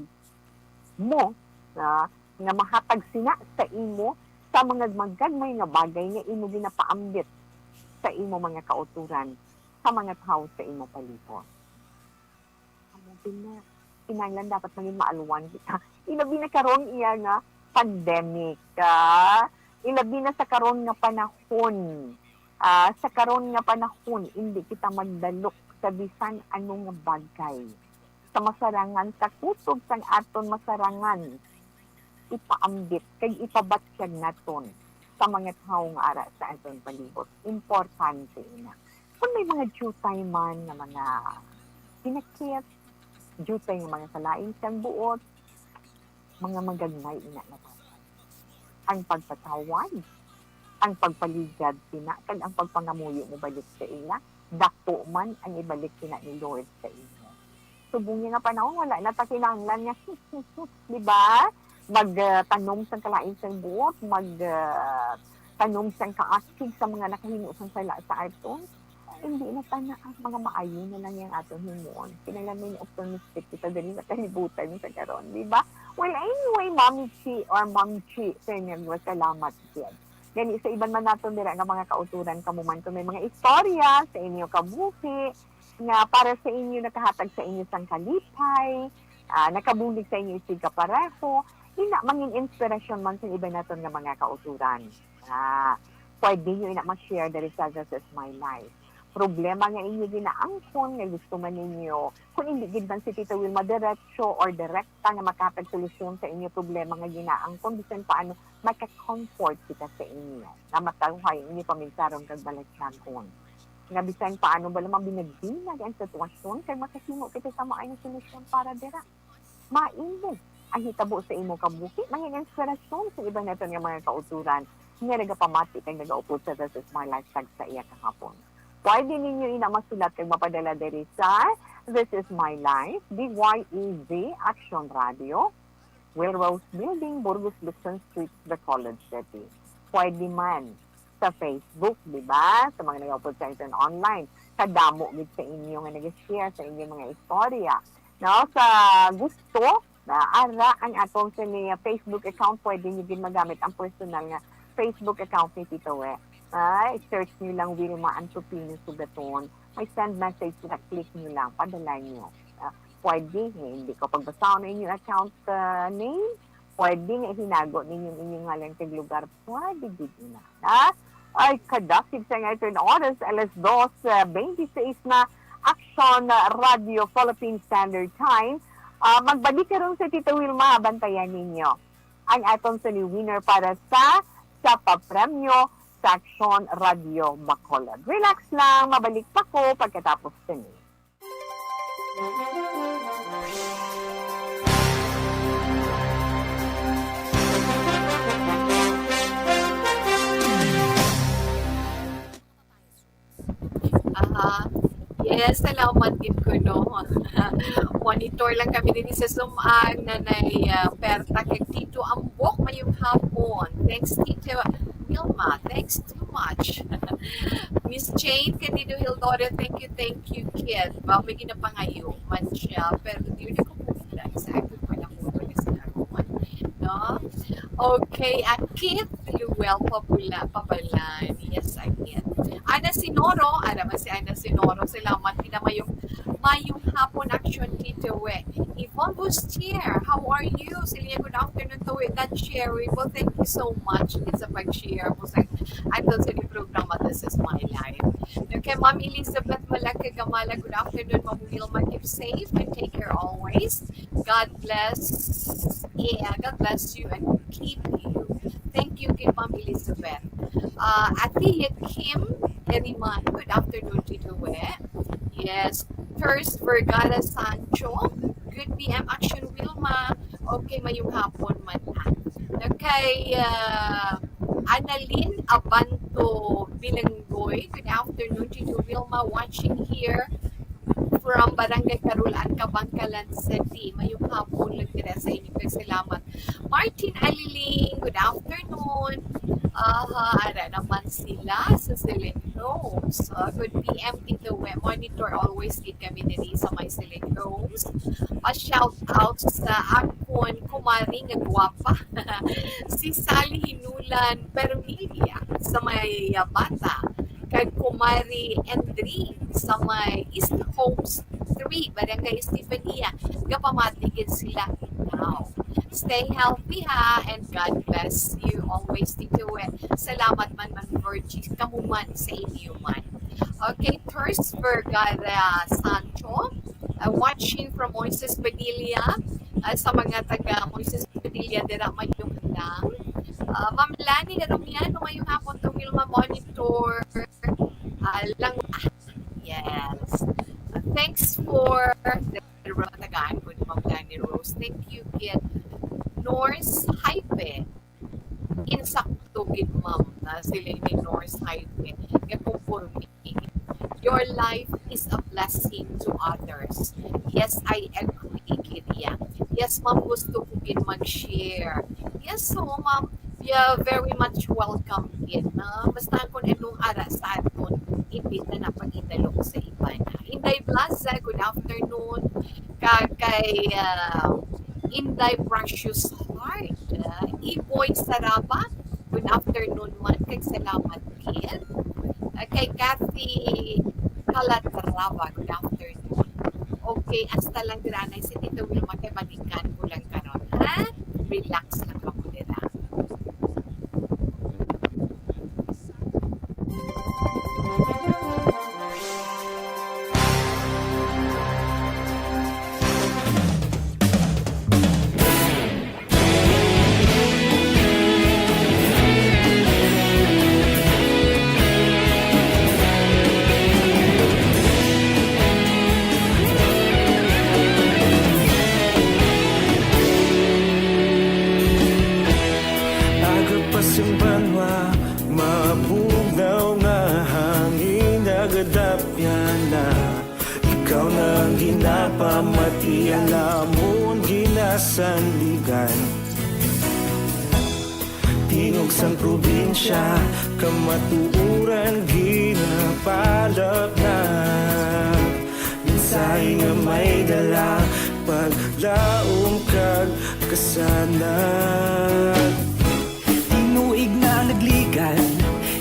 mo, nga, nga mahatag sina sa imo sa mga magagmay nga bagay nga imo ginapaambit sa imo mga kauturan, sa mga tawo sa imo palibot. Amo din na, kinahanglan dapat maging maalwan kita. Ilabi na karon iya nga pandemic, ah, ilabi na sa karon nga panahon. Ah, sa karon nga panahon, indi kita magdalok sa bisan ano nga bagay. Sa masarangan, sa kutob sang aton masarangan, ipaambit kag ipabatyag naton sa mga tawo nga ara sa aton palibot. Importante ina. Kung may mga diutay man nga mga pinakit, diutay nga mga kalain sang buot, mga magagmay ina na dapat. Ang pagpatawad, ang pagpaligad sina, kag ang pagpangamuyo mobalik sa ila, dato man ang ibalik sina ni Lord sa imo. Subong niya nga panahon, wala na ta kinahanglan nga, di ba? Mag, ah, tanom sang kalain sang buot, mag, ah, tanom sang kaasig sa mga nakahimo sang sala sa aton. Hindi na ta na, ah, mga maayo na lang yang aton himuon. Kinahanglan may optimistic kita diri sa kalibutan sa karon, di ba? Well, anyway, Mami Chi or Ma'am Chi, sa inyo, salamat gid. Gani sa iban man naton dira nga mga kauturan, kamo man kung may mga istorya sa inyo kabuhi nga para sa inyo nakahatag sa inyo sang kalipay, ah, nakabulig sa inyo isigkapareho, ina mangin inspirasyon man sa iban naton nga mga kauturan. Ah, pwede nyo ina ma-share diri sa This Is My Life. Problema nga inyo ginaangkon nga gusto man ninyo, kung hindi gid man si Tita Wilma diretso or direkta nga makahatag solusyon sa inyo problema nga ginaangkon, bisan paano maka-comfort kita sa inyo, nga matawhay inyo paminsaron kag balatyagon. Nga bisan paano ba lamang binagbinag ang sitwasyon, kay makahimo kita sa maayong solusyon para dira. Maimo ang hitabo sa imo kabuhi, mangin inspirasyon sa iban naton nga mga kauturan nga nagapamati kag nagaupod sa This Is My Life tag sa iya kahapon. Pwede ninyo ina masulat kag mapadala diri sa This Is My Life, D Y E Z Action Radio, Will Rose Building, Burgos Luzon Street, Bacolod City. Pwede man sa Facebook, di ba? Sa mga nagaupod sa aton online. Kadamo gid sa inyo nga nag-share sa inyong mga istorya. No? Sa gusto, na ara ang atong sini Facebook account, pwede nyo gid magamit ang personal nga Facebook account ni Tito We. Ah, i-search nyo lang Wilma Antupino Sugaton. May send message na, click nyo lang, padala nyo. Ah, pwede, eh, hindi ko pagbasahon ang inyong account, ah, name. Pwede nga ihinago ninyo ang inyong ngalan kag lugar. Pwede gid ina, ha? Ay, kadasig sa nga ito na oras, alas dos, ah, twenty-six na, Action Radio Philippine Standard Time. Ah, magbalik karon sa Tita Wilma, bantayan ninyo ang aton sini winner para sa, sa papremyo sa Action Radio Bacolod. Relax lang, mabalik pa ko pagkatapos sini. Yes, salamat gid kuno. Monitor lang kami diri sa Sumang, Nanay, ah, Berta kag Tito Ambok, mayong hapon. Thanks, Tito Wilma. Thanks too much. Miss Jane Candido Hildorio, thank you, thank you, kid. Ba, may ginapangayo man siya, pero di na ko po lang sa akin pa lang po sa ako man. No? Okay, ang kid, Luel Pabula, Pabalan. Yes, ang kid. Ana Sinoro, ara man si Ana Sinoro. Salamat, kita mayong, mayong hapon, Action Tito, eh. Yvonne Bustier, how are you? Siling niya, "Good afternoon to it, that Sherry." Well, thank you so much, kid, sa pag-share mo sa aton sa programa, This Is My Life. Okay, Ma'am Elizabeth Malaki Gamala, "Good afternoon, Ma'am Wilma. Keep safe and take care always. God bless. Yeah, God bless you and keep you." Thank you kay Ma'am Elizabeth. Uh, Ate Kim Eriman, "Good afternoon, Tito Wet." Yes. Thurs Vergara Sancho, "Good P M, Action Wilma." Okay, mayong hapon man na. Okay, uh, Annalyn Abanto Bilanggoy, "Good afternoon, Tito Wilma, watching here from Barangay Carulan, Kabankalan City." Mayong hapon lang dira sa inyo. Kag salamat. Martin Aliling, "Good afternoon." Aha, ara naman sila sa Siling Rose. Uh, good P M, Tito Wet. Monitor always gid kami diri sa may Siling Rose. Pa-shout out sa akon kumari nga gwapa, si Sally Hinulan Permilia sa may, uh, Bata, kag kumari Endri sa may East Homes three, Barangay Estefania. Gapamati gid sila now. Stay healthy, ha, and God bless you always, Tito Wet. Salamat man, man, Virgie, kamo man sa inyo man. Okay, Thurs Vergara Sancho, uh, watching from Moises Padilla, uh, sa mga taga Moises Padilla dira, mayong lang. Uh, Ma'am Lani Romiano, mayong hapon to, Wilma Monitor. Uh, lang, ah, yes. Uh, thanks for the tagaan ko ni Ma'am Lani Rose. Thank you, kid. Norse Hype. Insakto gid, ma'am, na sila ni Norse Hype nga conforming. Your life is a blessing to others. Yes, I agree, Kiria. Yes, ma'am, gusto ko gid mag-share. Yes, so, ma'am, yeah, very much welcome gid, no? Basta kung anong ara sa aton, imbita na pagidalok sa iba na. Inday Plaza, good afternoon. Kag kay, ah, Inday Precious Heart, ah, Iboy Saraba, good afternoon man, kag salamat gid. Ah, kay Kathy Calatrava, good afternoon. Okay, hasta lang dira na si Tito Wilma kay balikan ko lang karon, ha? Relax lang kamo dira. Aga pa sing banwa, mabugnaw nga hangin nagadapyan na. Ikaw na ang ginapamati, ang amon ginasandigan. Tingog sang probinsya, kamatuoran ginapalapnat. Mensahe nga may dala, paglaom kag kasanag. Tinuig na nagligan,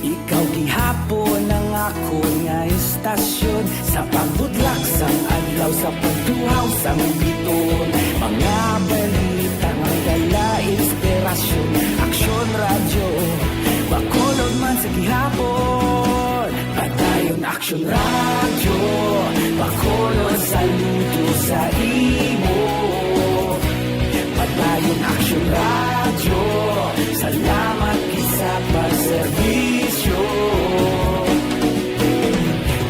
ikaw gihapon ang akon nga istasyon. Sa pagbudlak sang adlaw, sa pagtuhaw sang biton, mga balita nga may dala inspirasyon. Aksyon Radyo, Bacolod man sa gihapon. Padayon Aksyon Radyo, Bacolod, saludo sa imo. Padayon Aksyon Radyo, salamat gid sa pagserbisyo.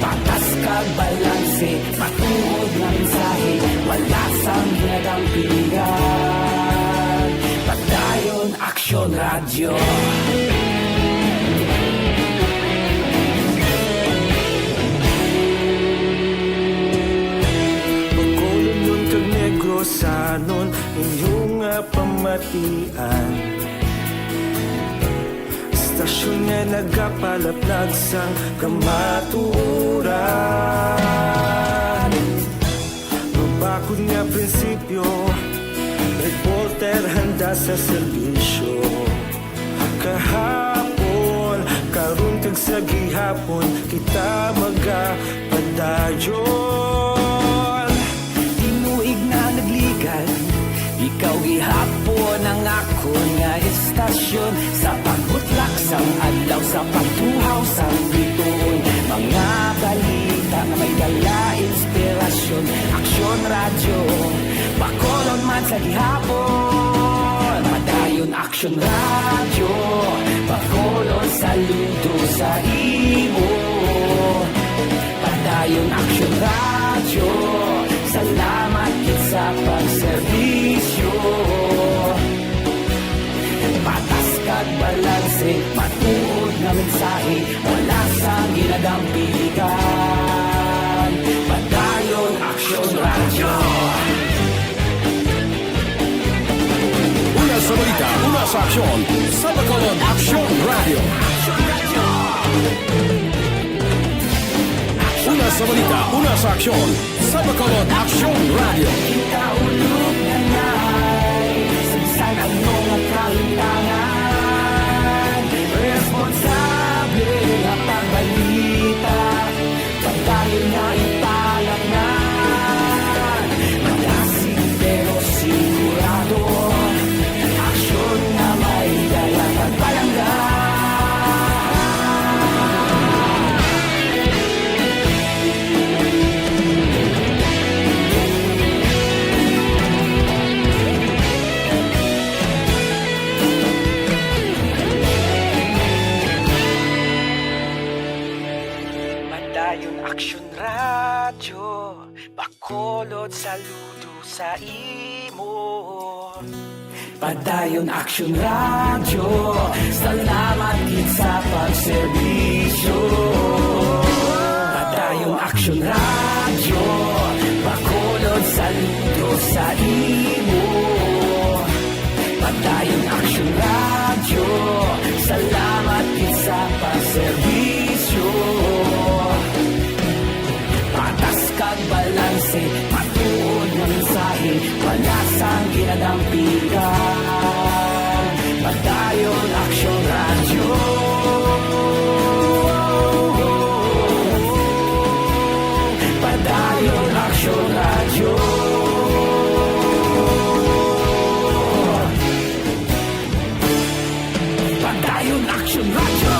Patas kag balanse, matuod nga mensahe, wala sang ginadampingan. Padayon Aksyon Radyo. Sanon inyong nga pamatian, istasyon nga nagapalaplag sang kamatuoran. Mabakod nga prinsipyo, reporter handa sa serbisyo. Kahapon, karon kag sa gihapon, kita magapadayon. Tinuig na nagligad, ikaw gihapon ang akon nga istasyon. Sa pagbutlak sang adlaw, sa pagtuhaw sang bituon, mga balita nga may dala inspirasyon. Aksyon Radyo, Bacolod man sa gihapon. Padayon Aksyon Radyo, Bacolod, saludo sa imo. Padayon Aksyon Radyo, salamat gid sa pagserbisyo. Patas kag balanse, matuod nga mensahe, wala sang ginadampigan. Padayon Aksyon Radyo. Una sa balita, una sa aksyon, sa Bacolod Aksyon Radyo. Una sa balita, una sa aksyon, sa Bacolod Aksyon Radyo. Kita ulog na ngay, sa bisan ano nga kahintangan, responsable nga pagbalita. Padayon nga ipalaknag, magasig pero sigurado. Aksyon nga may dala kag palangga. Padayon Aksyon Radyo, Bacolod, saludo sa imo. Padayon Aksyon Radyo, salamat gid sa pagserbisyo. Padayon Aksyon Radyo, Bacolod, saludo sa imo. Padayon Aksyon Radyo, salamat gid sa pagserbisyo. Patas kag balanse, matuod nga mensahe, wala sang ginadampigan. Padayon Aksyon Radyo. Padayon Aksyon Radyo. Padayon Aksyon Radyo.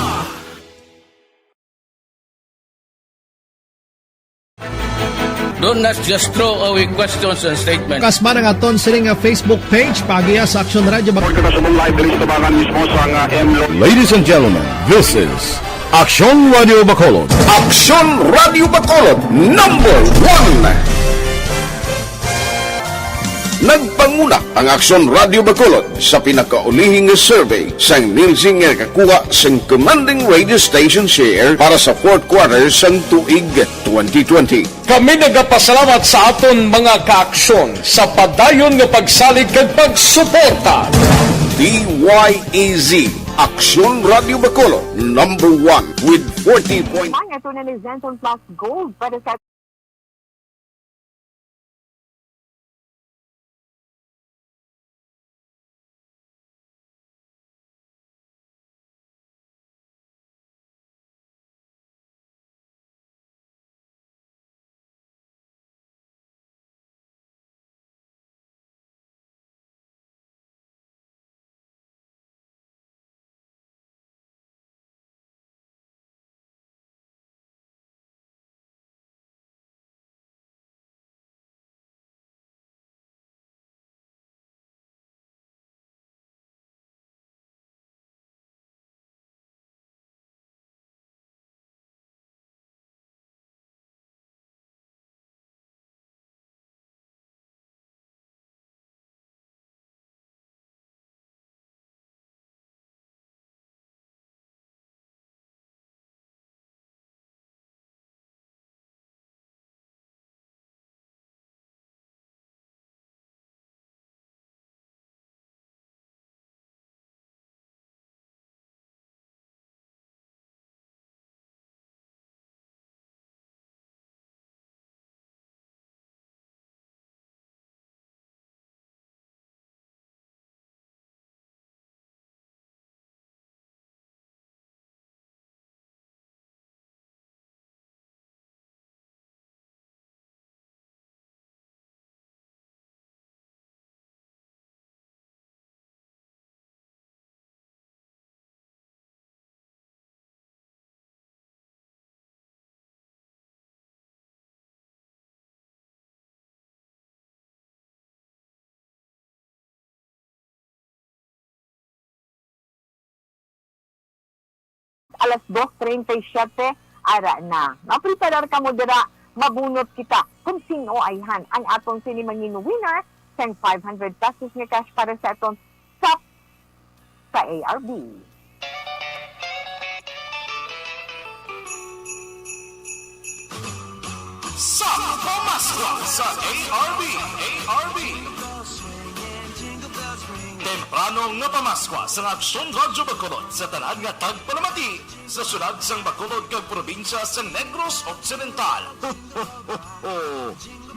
Do not just throw away questions and statements. Kasba nga aton sini nga Facebook page, paagiha sa Aksyon Radyo Bac- Report kita sa mong live diri sa tubangan mismo sa nga M Lo- Ladies and gentlemen, this is Aksyon Radio Bacolod. Aksyon Radio Bacolod, number one. Nagpanguna ang Aksyon Radio Bacolod sa pinakaulihi nga survey sang Nielsen nga nakakuha sang commanding radio station share para sa fourth quarter sang tuig twenty twenty. Kami nagapasalamat sa aton mga kaaksyon sa padayon nga pagsalig kag pagsuporta. D Y E Z, Aksyon Radio Bacolod, number one with forty point Ang ito na ni Zenton Plus Gold para sa alas dos treinta y siete, ara na. Mapreparar kamo dira, mabunot kita kung sino ayhan ang atong sini mangin winner sang five hundred pesos nga cash para sa aton sa, sa A R B. Sa Pamaskwa sa A R B, A R B. Temprano nga Pamaskwa sa Aksyon Radyo Bacolod sa tanan nga tagpalamati sa syudad sang Bacolod kag probinsya sang Negros Occidental. Ho, ho, ho, ho!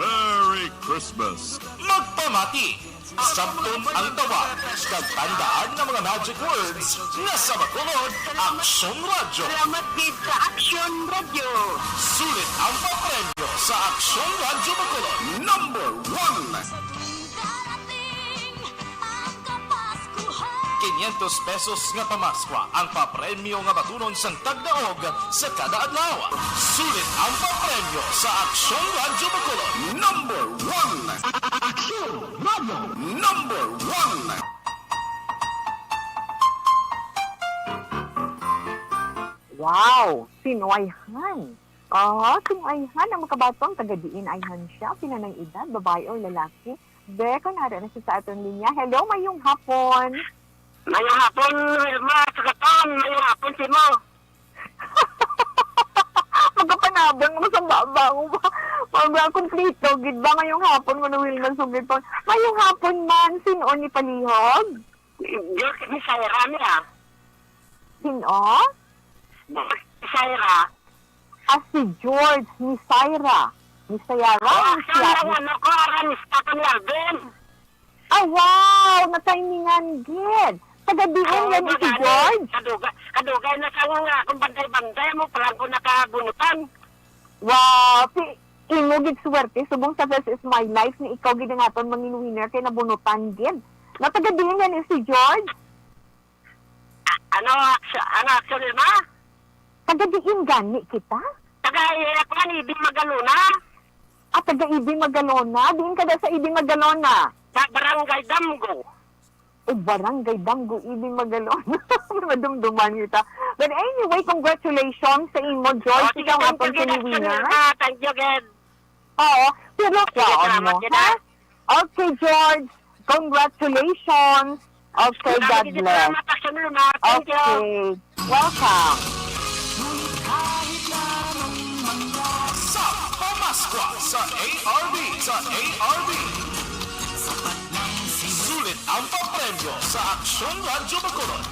Merry Christmas! Magpamati! Sabton ang tawag, kag tandaan nga mga magic words nga sa Bacolod, Aksyon Radyo. Salamat gid sa Aksyon Radyo. Sulit ang papremyo sa Aksyon Radyo Bacolod. Number one. Sa tuwing darating ang Kapaskuhan. Quinientos pesos nga pamaskwa ang papremyo nga batunon sang tagdaog sa kada adlaw. Sulit ang papremyo sa Aksyon Radyo Bacolod. Number one. Aksyon Radyo. Number one. Wow! Sino ayhan? Ah, sino ayhan ang makabaton? Taga diin ayhan siya? Pila nang edad? Babae or lalaki? Be, kung ara na siya sa aton linya. Hello, mayong hapon. Mayong hapon, Wilma, sa katon. Mayong hapon, Simo. Magapanabang mo sa baba mo ba? Mga kompleto, gid ba? Mayong hapon mo na, Wilma, sugid pa. Mayong hapon man, sino ni palihog? George ni Saira niya. Sino? George ni Saira. Ah, si George ni Saira. Ni Saira, Oh, ang ang siya. Lang ano ko, aran ni Stephen Alvin. Ah, wow! Natimingan gid. Taga diin Oo, yan si George? Kadugay, kadugay na sa nga akong bantay-bantay mo, palang ko nakabunutan. Wow! Si imo gid swerte, subong sa This Is My Life, ni ikaw gid ang aton mangin winner kay nabunutan gid. Na taga diin yan si George? A-, ano, actu-, ano, actually, ma? Taga diin gani kita? Taga, eh, ako nga, Ibig Magalona. Ah, taga Ibig Magalona? Diin ka da sa Ibig Magalona? Sa Barangay Damgo. O, Barangay Damgo, Ibig Magalona. Madumduman kita. But anyway, congratulations sa imo, George. Oh, sige, ikaw ang aton winner. Thank you, Ged. Oo, pero kaon mo, ha? Okay, George. Congratulations. Okay, God bless. Salamat, Action Luna. Thank you. Okay. Welcome. Sa Pamaskwa sa A R B, sa A R B. Sulit ang papremyo sa Aksyon Radyo Bacolod.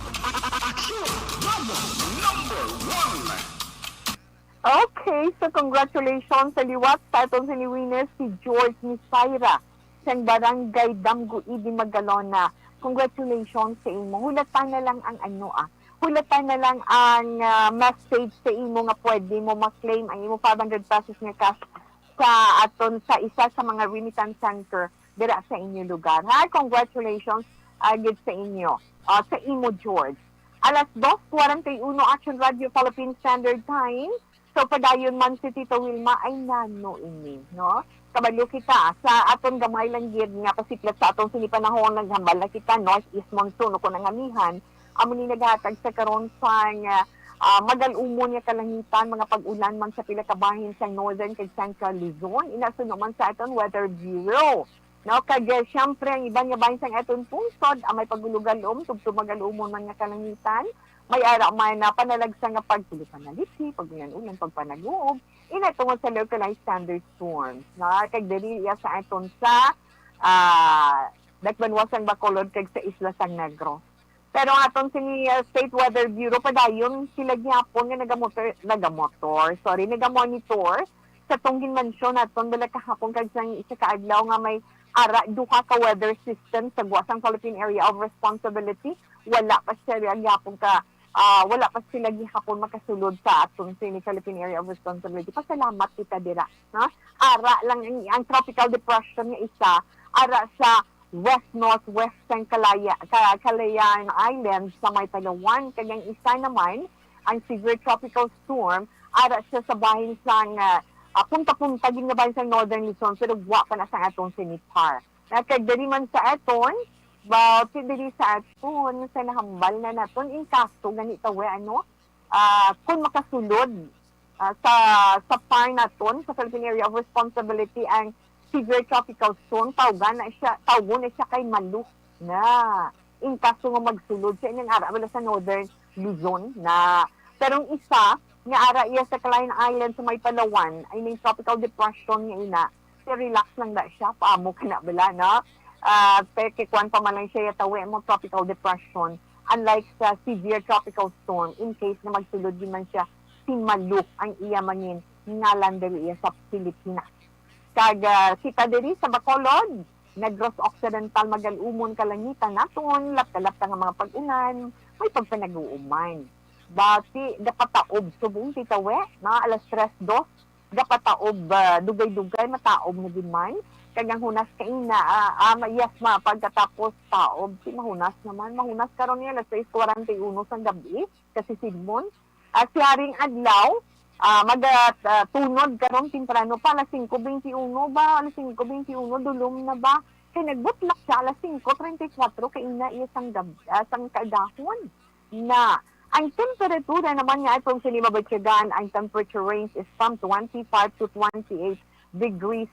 Aksyon Radyo number one. Okay, so congratulations sa liwat sa aton sini winner, si George ni Saira sang Barangay Damgo, Ibig Magalona. Congratulations sa imo. Hulatan na lang ang ano, ah. Hulatan na lang ang, ah, message sa imo nga pwede mo ma-claim ang imo five hundred pesos nga cash sa aton, sa isa sa mga remittance center dira sa inyo lugar. Ha? Congratulations, ah, gid sa inyo. Ah, sa imo, George. Alas dos kwarenta y uno, Action Radio Philippine Standard Time. So, padayon man si Tito Wilma, ay nano ini, no? Kabalo kita, sa aton gamay lang gid nga pasiplat sa aton sini panahon, naghambal na kita, northeast monsoon, o kung ang amihan, amo ni naghatag sa karon sang, ah, ah, magal-umon nga kalangitan, mga pag-ulan man sa pila ka bahin sang northern kag central Luzon. Ina suno man sa aton Weather Bureau. No, kag, eh, siyempre, ang iban nga bahin sang aton pungsod, ah, may pag-ulugalom, tubtob magal-umon man nga kalangitan, may ara man na panalagsa nga pagkulo panalipi, pag-ulan-ulan, pagpanag-uob, ina tungod sa localized thunderstorms, no? Kag diri iya sa aton sa, ah, dakbanwa sang Bacolod kag sa isla sang Negros. Pero ang aton sini, uh, State Weather Bureau, padayon sila gihapon nga nagamotor, nagamotor, sorry, nagamonitor sa tong ginmansyon naton bala kahapon kag sang isa ka adlaw nga may ara duha ka weather system sa gwa sang Philippine Area of Responsibility. Wala pa sila gihapon ka, ah, wala pa sila gihapon makasulod sa aton sini Philippine Area of Responsibility. Pasalamat kita dira, no? Ara lang ang, ang tropical depression nga isa, ara sa west-northwest sang Kalaya-, Ka-, Kalayaan Islands sa may Palawan, kag ang isa naman, ang severe tropical storm, ara siya sa bahin sang, ah, ah, punta-punta gid nga bahin sang Northern Luzon, pero wa pa na sa aton sini par. Na kag diri man sa aton, ba, ti-, diri sa aton, sa nahambal na naton, in kaso gani ta, we, ano, Ah, kung makasulod, ah, sa, sa par naton, sa Philippine Area of Responsibility, ang severe tropical storm, tawgan na siya, tawgon na siya kay Malu na. In kaso nga magsulod siya, ining ara bala sa Northern Luzon na. Pero ang isa, nga ara iya sa Kalayaan Island sa may Palawan, ay ning tropical depression nga ina, si relax lang na siya, paamo ka na bala, no? Ah, pe-, kay kuwan pa man lang siya, yatawi mo tropical depression, unlike sa severe tropical storm, in case nga magsulod din man siya, si Malu ang iya mangin ngalan diri iya sa Pilipinas. Kag, ah, kita diri sa Bacolod, Negros Occidental, magal-umon kalangitan naton, lapta-lapta nga mga pag-ulan, may pagpanag-uuman. Dati, gapataob subong titawe, mga alas tres, dos, gapataob, ah, dugay-dugay, mataob na gid man. Kag ang hunas kaina, ah, ah, ma-, yes, ma, pagkatapos taob, si mahunas naman. Mahunas karon niya, alas sais kuwarenta y uno sang gabi, kasi Sidmon. Ah, si Haring Adlaw, ah, maga-, ah, tunod karon temprano pa, alas singko bente uno ba? Alas singko bente uno, dulom na ba? Kay nagbutlak siya alas singko treinta y cuatro kaina iya sang gab-, ah, sang kaagahon na. Ang temperatura naman nga atong sini mabatyagan, ang temperature range is from twenty-five to twenty-eight degrees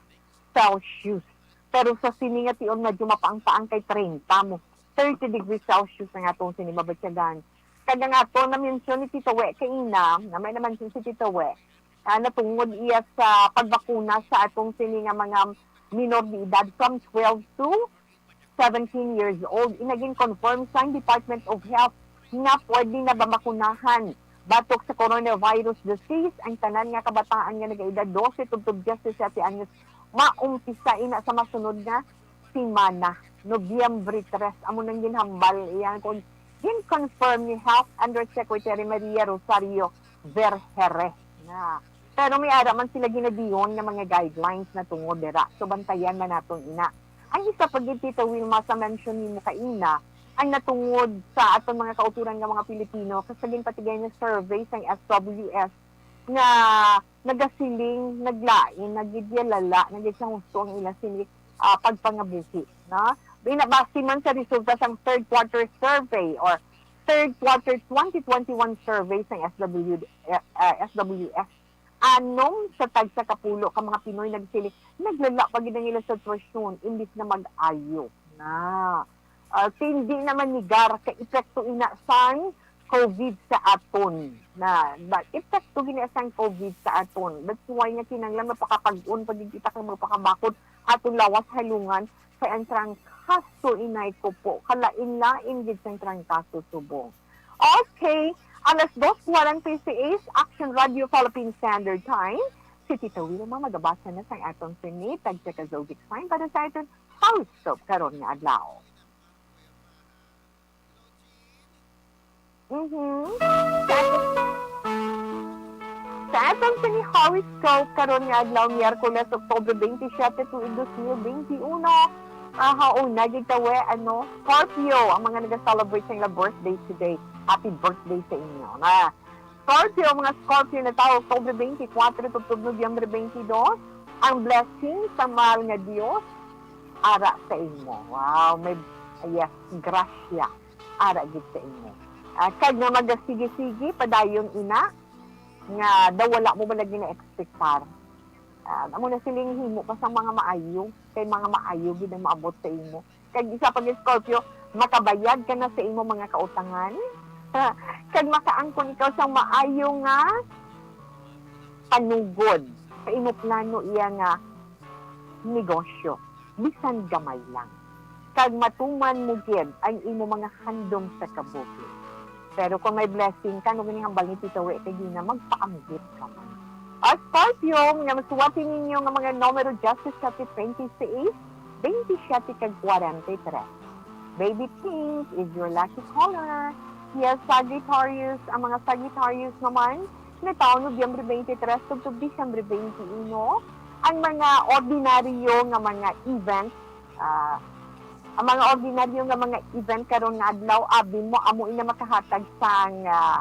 Celsius. Pero sa sini nga tion, medyo mapaang-paang kay treinta mo, thirty degrees Celsius ang atong sini mabatyagan. Kag ang ato na-mention ni Tito We kaina, na may naman si Tito We, ah, natungod iya sa pagbakuna sa atong sini nga mga minor de edad from twelve to seventeen years old. Inagin confirm sang Department of Health nga pwede na ba makunahan batok sa coronavirus disease ang tanan nga kabataan nga nagaedad dose tubtob diyesisete anyos. Maumpisa ina sa masunod nga semana, Nobyembre tres. Amo nang ginhambal iya kon gin-confirm ni Health Undersecretary Maria Rosario Vergeire na. Pero may ara man sila ginadiyon nga mga guidelines na tungod dira. So, bantayan man naton ina. Ang isa pa gid, Tita Wilma, sa mention nimo kaina, ang natungod sa aton mga kauturan nga mga Pilipino, kag sa ginpatigay nga survey sang S W S nga nagasiling, naglain, nagidyalala, nagid sa husto ang ila sini, ah, pagpangabuhi, no? Binabase man sa resulta sang third quarter survey or third quarter twenty twenty-one survey sang S W, eh, ah, S W S, anom sa tagsa ka pulo ka mga Pinoy nagsiling, naglala pa gid ang ila sitwasyon imbis na mag-ayo na. Ah, kay hindi naman nigar ka epekto ina sang COVID sa aton. Na, ba, epekto gid na sang COVID sa aton. That's why nga kinahanglan mapakapag-on pa gid kita kag magpakabakod aton lawas halungan kay ang trangkaso inay ko po. Kalain-lain gid sang trangkaso subong. Okay, alas dos kwarenta y seis, Action Radio Philippine Standard Time. Si Tita Wilma magabasa na sang aton sini, tagsa ka zodiac sign para sa aton horoscope karon nga adlaw. Mhm. Sa aton, sa aton sini horoscope karon nga adlaw, Miyerkules, Oktubre twenty-seven, tuig dos mil twenty-one. Aha, una gid ta we, ano, Scorpio, ang mga nag-celebrate sa ila birthday today. Happy birthday sa inyo. Na, Scorpio, mga Scorpio na tawo, Oktubre twenty-four tubtob Nobyembre twenty-two, ang blessing sa mahal nga Dios ara sa imo. Wow, may, yes, grasya ara gid sa imo. Ah, kag nga magasigi-sigi padayon ina nga daw wala mo man lagi na-expectar. Ah, amo na siling himo pa sang mga maayo, kay mga maayo gid ang maabot sa imo. Kag isa pa gid, Scorpio, makabayad ka na sa imo mga kautangan. Kag makaangkon ikaw sang maayo nga panugod sa imo plano iya nga negosyo, bisan gamay lang. Kag matuman mo gid ang imo mga handom sa kabuhi. Pero kung may blessing ka, no, ginihambal ni Tita We, kay di na magpaanggit ka man. At Scorpio, nga masuwati ninyo nga mga numero, diyesisete, twenty-six, twenty-six, kag kwarenta y tres. Baby pink is your lucky color. Yes, Sagittarius, ang mga Sagittarius naman, na taon Nobyembre twenty-three tubtob Disyembre twenty-one, ang mga ordinaryo nga mga events, ah, ang mga ordinaryo nga mga event karon nga adlaw, abi mo, amo ina makahatag sang, ah,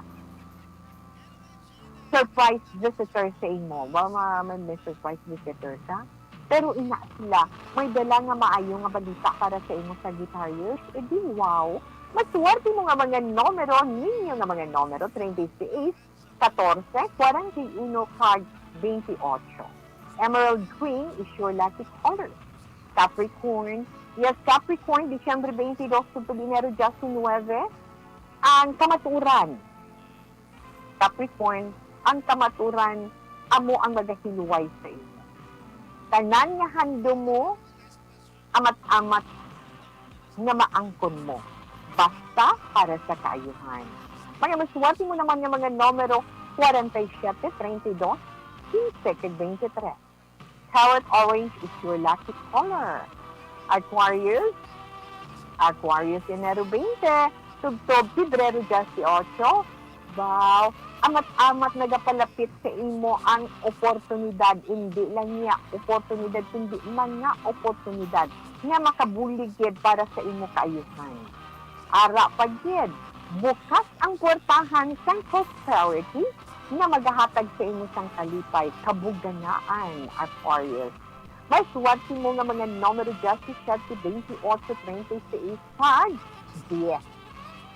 surprise visitor sa imo. Ba, ma-, may, may surprise visitor ka? Pero ina sila, may dala nga maayo nga balita para sa imo, Sagittarius. E di, wow! Maswerte mo nga mga numero, ninyo nga mga numero, treinta y seis, catorce, cuarenta y uno, kag veintiocho. Emerald Green is your lucky color. Capricorn, yes, Capricorn, Disyembre twenty-dos tubtob Enero diyes nuebe, ang kamaturan. Capricorn, ang kamaturan amo ang magahiluway sa imo. Tanan nga handom mo, amat-amat nga maangkon mo, basta para sa kaayuhan. Mga maswerte mo naman nga mga numero, kwarenta y siyete, treinta y dos, kinse, kag twenty-three. Color orange is your lucky color. Aquarius, Aquarius, Enero twenty, tubtob Pebrero diyes ocho. Wow, amat-amat nagapalapit sa imo ang oportunidad, indi lang niya oportunidad, kundi mga oportunidad nga makabulig gid para sa imo kaayuhan. Ara pa gid, bukas ang puwertahan sang prosperity nga magahatag sa imo sang kalipay, kabuganaan, Aquarius. Maswerte mo nga mga numero diyes siyete, twenty-ocho, treinta y seis, kag diyes.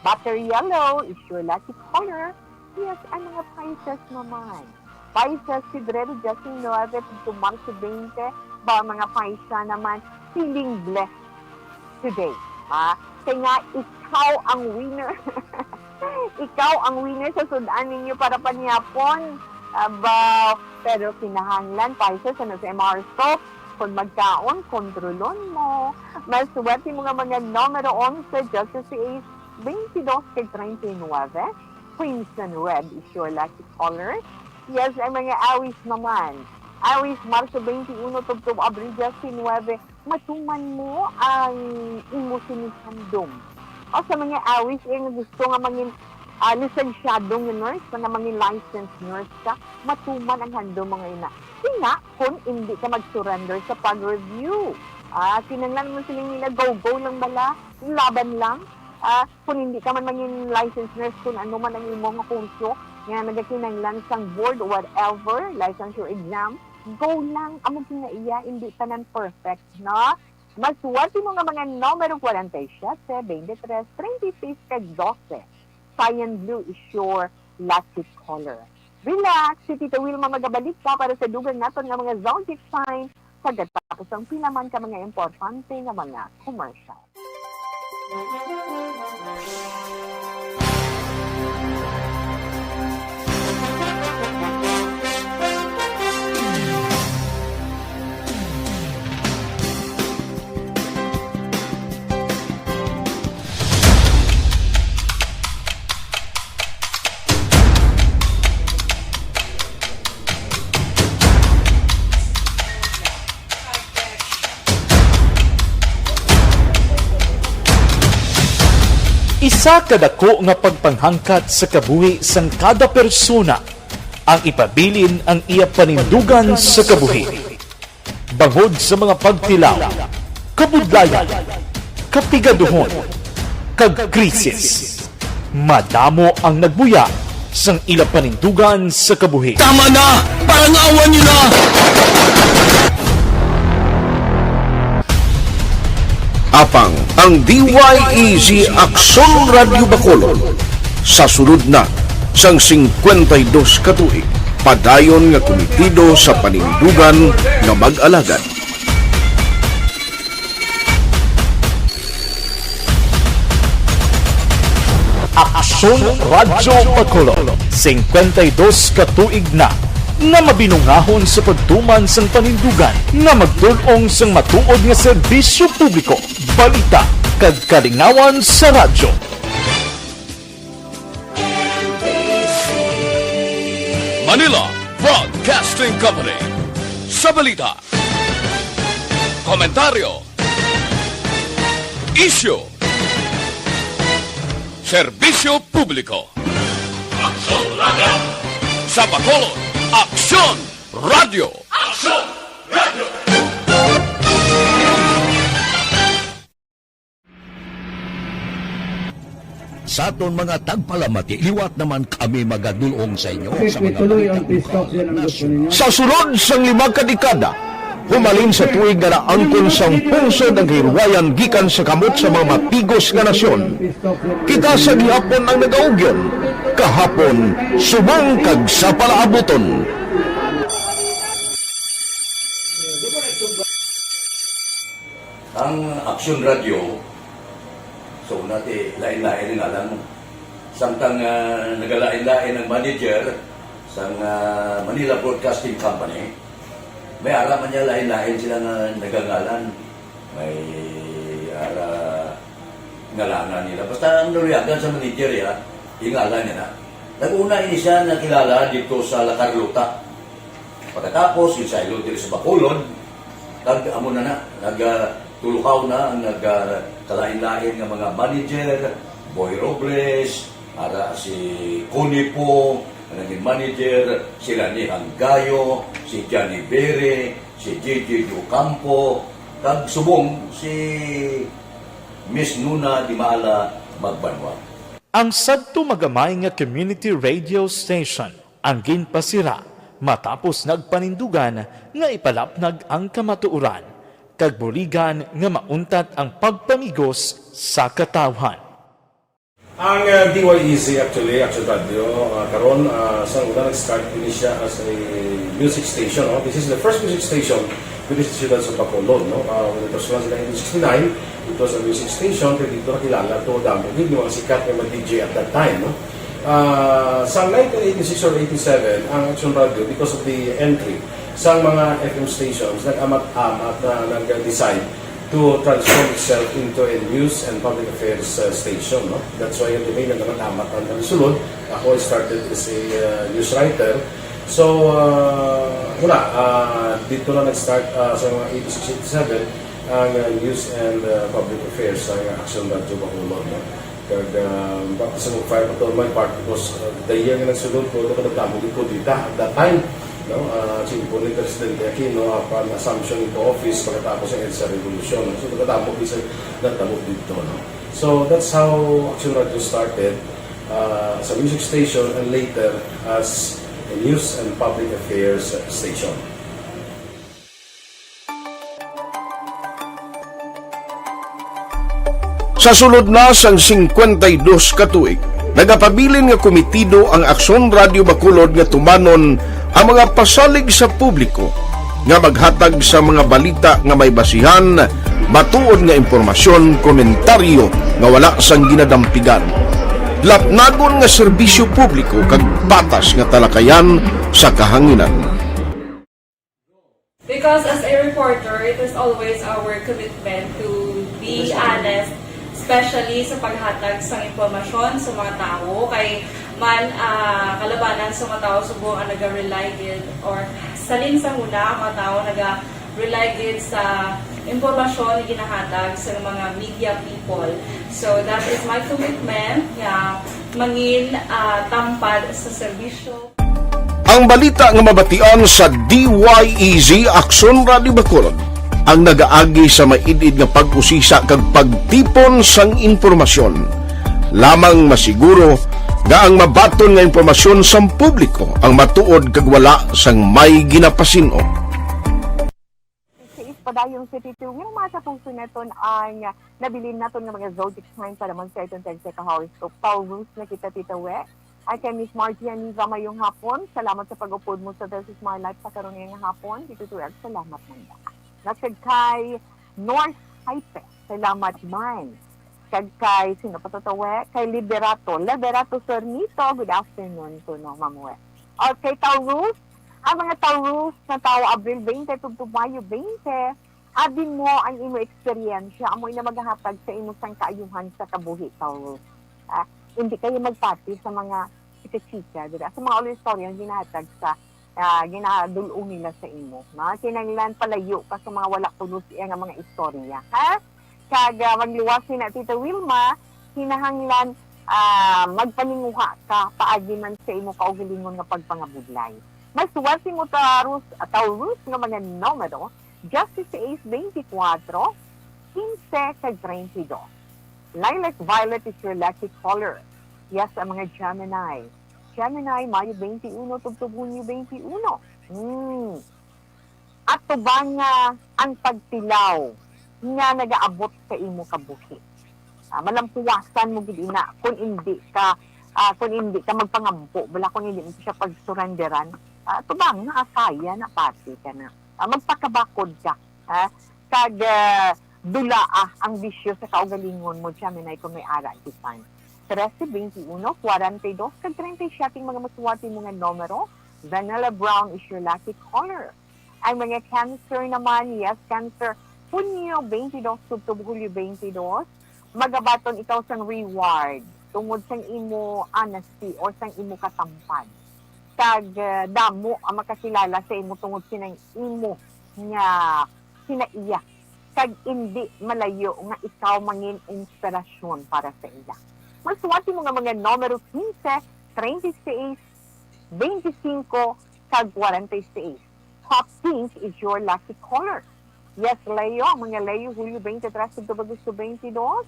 Butter yellow is your lucky color. Yes, ang mga Pisces naman. Pisces, Febrero diyes nuebe, tubtob Marso twenty, ba, mga Pisces naman, feeling blessed today. Ha? Kay nga, ikaw ang winner. Ikaw ang winner sa sud-an ninyo para panihapon. Aba, pero kinahanglan, Pisces, ano, sa M R soap, kung magkaon, kontrolon mo. Maswerte mo nga mga numero onse, diyes seis, twenty-dos, kag treinta y nuebe. Crimson red is your lucky color. Yes, ang mga Aries naman. Aries, Marso twenty-uno tubtob Abril diyes nuebe, matuman mo ang imo sinihandom. O sa mga Aries, eh, nga gusto nga mangin, ah, lisensyado nga nurse, nga mangin licensed nurse ka, matuman ang handom mo nga ina. Ina, kung hindi ka mag-surrender sa pag-review, ah, kinahanglan mo siling nila, go, go lang bala, laban lang. Ah, kung hindi ka man mangin licensed nurse, kung ano man ang imo nga kurso nga nagakinahanglan sang board, whatever, licensure exam, go lang. Amo gid nga iya, hindi tanan perfect, no? Maswerte mo nga mga numero kwarenta y siyete, twenty-three, treinta y seis, kag dose. Cyan blue is your lucky color. Relax, si Tita Wilma magabalik pa para sa dugang naton nga mga zodiac sign pagkatapos ang pila man ka mga importante nga mga commercial. Isa ka dako nga pagpanghangkat sa kabuhi sang kada persona ang ipabilin ang iya panindugan sa kabuhi. Bangod sa mga pagtilaw, kabudlayan, kapigaduhon, kag krisis, madamo ang nagbuya sang ila panindugan sa kabuhi. Tama na! Parangawan niyo na! Apang ang D Y E G Aksyon Radyo Bacolod sa sulod na sang singkwenta y dos ka tuig, padayon nga kumitido sa panindugan nga mag-alagad. Aksyon Radyo Bacolod, singkwenta y dos ka tuig na nga mabinungahon sa pagtuman sang panindugan nga magtul-ong sang matuod nga serbisyo publiko, balita, kag kalingawan sa radyo. Manila Broadcasting Company. Sa balita, komentaryo, isyu, serbisyo publiko. Aksyon Radyo. Sa Bacolod, Aksyon Radyo. Aksyon Radyo. Sa aton mga tagpalamati, liwat naman kami magadul-ong sa inyo sa mga balita bukas. Sa sulod sang lima ka dekada, Humalin sa tuig nga naangkon sang pungsod ang kahilwayan gikan sa kamot sa mga matigos nga nasyon. Kita sa gihapon ang nagaugyon, kahapon subong kag sa palaabuton. Ang Aksyon Radyo, so, nati, lain-lain ang ngalan mo. Samtang, ah, nagalain-lain ang manager sang, ah, Manila Broadcasting Company, may ara man niya lain-lain sila nga nagangalan. May ara ngalanan nila. Basta ang naluyagan sa manager, ya, ingalan niya na. Nag-una ini siya nakilala dito sa La Carlota. Pagkatapos, ginsaylo diri sa Bacolod, kag amo na na, nag, ah, tuluhaw na ang nag, ah, kalain-lain nga mga manager, Boy Robles, ara si Connie Pong, ang naging manager, si Rani Hanggayo, si Johnny Bere, si J J Ocampo, kag subong si Miss Nuna Dimala Magbanwa. Ang sadto magamay nga community radio station ang ginpasira matapos nagpanindugan nga ipalapnag ang kamatuoran kag buligan nga mauntat ang pagpamigos sa katawhan. Ang, uh, D Y E Z, actually, Action Radio, uh, karon, uh, sa una nag-start ini siya as a music station, no? This is the first music station diri sa siyudad sa Bacolod, no? Uh, when it was launched in nineteen sixty-nine, it was a music station, kay dito nakilala to, damo gid yung mga sikat nga mga D J at that time, no? Ah, sa nineteen eighty-six or eighty-seven, ang Action Radio, because of the entry sa mga F M stations, nag-amat-amat na nag-decide to transform itself into a news and public affairs, uh, station, no? That's why, ultimately, nag-amat-amat ang nagsulod. Ako, I started as a, uh, news writer. So, uh, wala, uh, dito na nag-start, uh, sa mga eighty-six, eighty-seven, ang, uh, news and, uh, public affairs sa Action Radio Bacolod, no? Kag, ah, baptism of fire pa to on my part because, ah, the year nga nagsunod ko, ano, kadamo gid kudeta at that time, no? Ah, simpo ni Presidente Aquino, apan assumption into office pagkatapos ang EDSA Revolution. So, kadamo gid sa natabo dito, no? So, that's how Action Radio started, ah, as a music station and later as a news and public affairs station. Sa sulod na sang singkwenta y dos ka tuig, nagapabilin nga komitido ang Aksyon Radio Bacolod nga tumanon ang mga pasalig sa publiko nga maghatag sa mga balita nga may basihan, matuod nga impormasyon, komentaryo nga wala sang ginadampigan, lapnagon nga serbisyo publiko kag patas nga talakayan sa kahanginan. Because as a reporter, it is always our commitment to be honest, especially sa paghatag sang impormasyon sa mga tawo. Kay man, ah, kalabanan sa mga tawo subong ang naga-rely gid, or salin sa huna, ang mga tawo naga-rely gid sa impormasyon nga ginahatag sa mga media people. So, that is my commitment nga mangin, ah, tampad sa serbisyo. Ang balita nga mabatian sa D Y E Z Aksyon Radio Bacolod ang nagaagi sa maid-id nga pag-usisa kag pagtipon sang impormasyon. Lamang masiguro nga ang mabaton nga impormasyon sang publiko ang matuod kag wala sang may ginapasin-o. Sa Espadayon City two, nga mga sa pagsuneton ang nabilin naton nga mga zodiac sign para man sa iton tag sa kahawis ko. Taurus na kita, Tita We. Ay kay Miss Margie Aniva, mayong hapon. Salamat sa pag-upod mo sa This Is My Life sa karon nga hapon. Dito to, salamat man da. Nasag kay North Hype. Salamat man. Kag kay, sino pa to, Tawe? Kay Liberato. Liberato Sornito, good afternoon to, no, Ma'am We. Okay, Taurus. Ang mga Taurus nga tawo Abril twenty tubtob Mayo twenty, abi mo ang imo eksperyensya, amo na magahatag sa imo sang kaayuhan sa kabuhi, Taurus. Ah, hindi kayo magpati sa mga chika-chika, dira sa mga ulo istorya nga ginahatag sa, ah, ginadul-ong nila sa imo, no? Kinahanglan palayo ka sa mga wala pulos iya nga mga istorya, ha? Kag, ah, magluwas ni na Tita Wilma, kinahanglan, ah, magpaninguha ka paagi man sa imo kaugalingon nga pagpangabudlay. Mas suwerte mo, Taurus, Taurus nga mga numero, Justice Ace twenty-four, quince, kag treinta y dos. Lilac violet is your lucky color. Yes, ang mga Gemini. Gemini, Mayo twenty-one, tubtob Hunyo twenty-one. Hmm. Atubangi ang pagtilaw nga nagaabot sa imo kabuhi. Ah, malampuwasan mo gid ina kung hindi ka, ah, kung hindi ka magpangampo, bala, kung hindi mo siya pagsuranderan. Ah, tubangi, ah, kaya na, pati ka na. Ah, magpakabakod ka, ha? Kag, ah, dulaa ang bisyo sa kaugalingon mo, Gemini, kung may ara gikan. Trese, twenty-uno, kwarenta y dos, kag treinta y siete ang mga masuwati mo nga numero. Vanilla brown is your lucky color. Ang mga Cancer naman, yes, Cancer, Hunyo twenty-dos tubtob Hulyo twenty-dos, magabaton ikaw sang reward tungod sang imo honesty or sang imo katampad. Kag, ah, damo ang makakilala sa imo tungod sinang imo nga kinaiya. Kag indi malayo nga ikaw mangin inspirasyon para sa ila. Masuwati mo nga mga numero quince, treinta y seis, veinticinco, kag kwarenta y seis. Hot pink is your lucky color. Yes, Leo, ang mga Leo, Hulyo twenty-three tubtob Agosto twenty-two.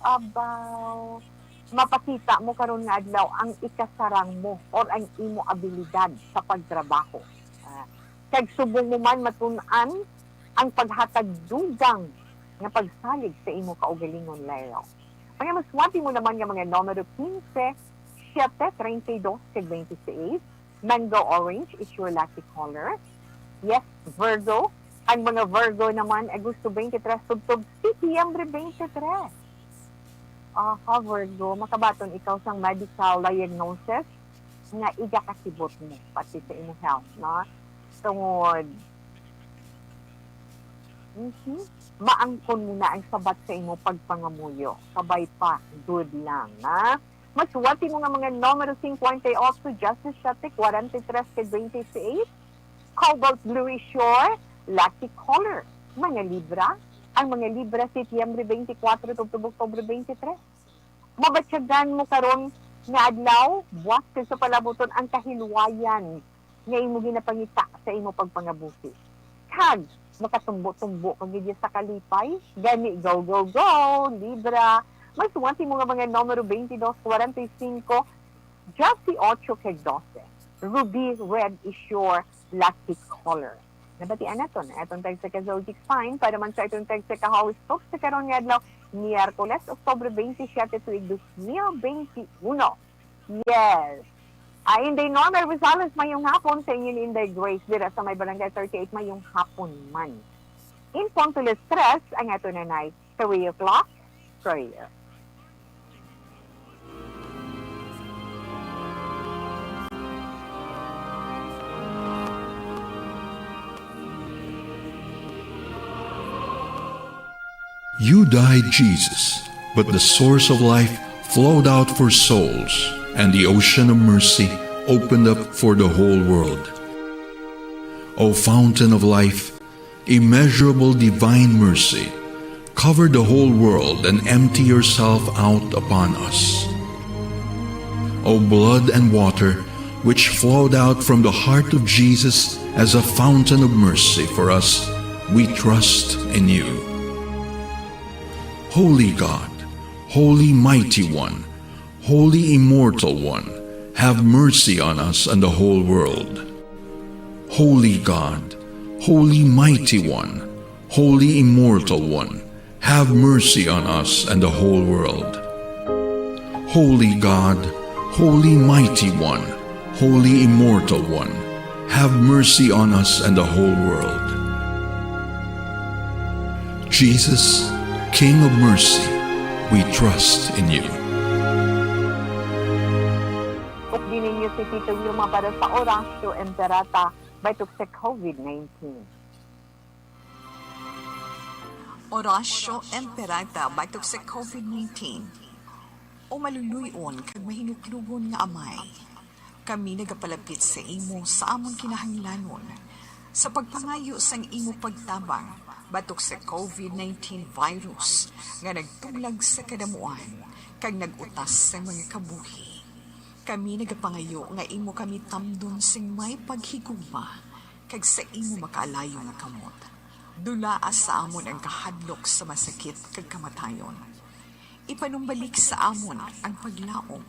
Abaw, mapakita mo karon nga adlaw ang ikasarang mo or ang imo abilidad sa pagtrabaho. Ah, kag subong mo man matun-an ang paghatag dugang nga pagsalig sa imo kaugalingon, Leo. Mga masuwati mo naman nga mga numero quince, siete, treinta y dos, kag twenty-seis. Mango orange is your lucky color. Yes, Virgo. Ang mga Virgo naman, Agosto twenty-three tubtob Setyembre twenty-three. Aha, Virgo, makabaton ikaw sang medical diagnosis nga igakasibot mo pati sa imo health, no? Tungod, mhm, maangkon mo na ang sabat sa imo pagpangamuyo. Kabay pa, good lang, ha? Masuwati mo nga mga numero cincuenta y ocho, diecisiete, cuarenta y tres, kag twenty-seis. Cobalt blue is your lucky color. Mga Libra, ang mga Libra, Setyembre twenty-four tubtob Oktubre twenty-three. Mabatyagan mo karon nga adlaw, buwas kag sa palabuton ang kahilwayan nga imo ginapangita sa imo pagpangabuhi. Kag makatumbo-tumbo ka gid sa kalipay. Gani, go, go, go, Libra. Masuwati mo nga mga numero twenty-dos, kwarenta y cinco, dieciocho, kag doce. Ruby red is your lucky color. Nabatian naton ang aton tagsa ka zodiac sign para man sa aton tagsa ka horoscope sa karon nga adlaw, Miyerkules, Oktubre twenty-seven, tuig dos mil twenty-uno. Yes. Ah, Inday Norma Rosales, mayong hapon sa inyo ni Inday Grace dira sa may Barangay thirty-eight, mayong hapon man. In punto las tres ang aton anay, three o'clock, prayer. You died, Jesus, but the source of life flowed out for souls, and the ocean of mercy opened up for the whole world. O fountain of life, immeasurable divine mercy, cover the whole world and empty yourself out upon us. O blood and water, which flowed out from the heart of Jesus as a fountain of mercy for us, we trust in you. Holy God, Holy Mighty One, Holy Immortal One, have mercy on us and the whole world. Holy God, Holy Mighty One, Holy Immortal One, have mercy on us and the whole world. Holy God, Holy Mighty One, Holy Immortal One, have mercy on us and the whole world. Jesus, King of mercy, we trust in you. Ukdi ninyo si Tito Yuma para sa Oratio Imperata batok sa COVID nineteen. Oratio Imperata batok sa COVID nineteen. O maluluy-on kag mahinuklogon nga Amay, kami nagapalapit sa imo sa amon kinahanglanon, sa pagpangayo sang imo pagtabang batok sa COVID nineteen virus nga nagtuglag sa kadamuan kag nag-utas sa mga kabuhi. Kami nagapangayo nga imo kami tamdon sing may paghigugma kag sa imo makaalayo nga kamot. Dulaa sa amon ang kahadlok sa masakit kag kamatayon. Ipanumbalik sa amon ang paglaom,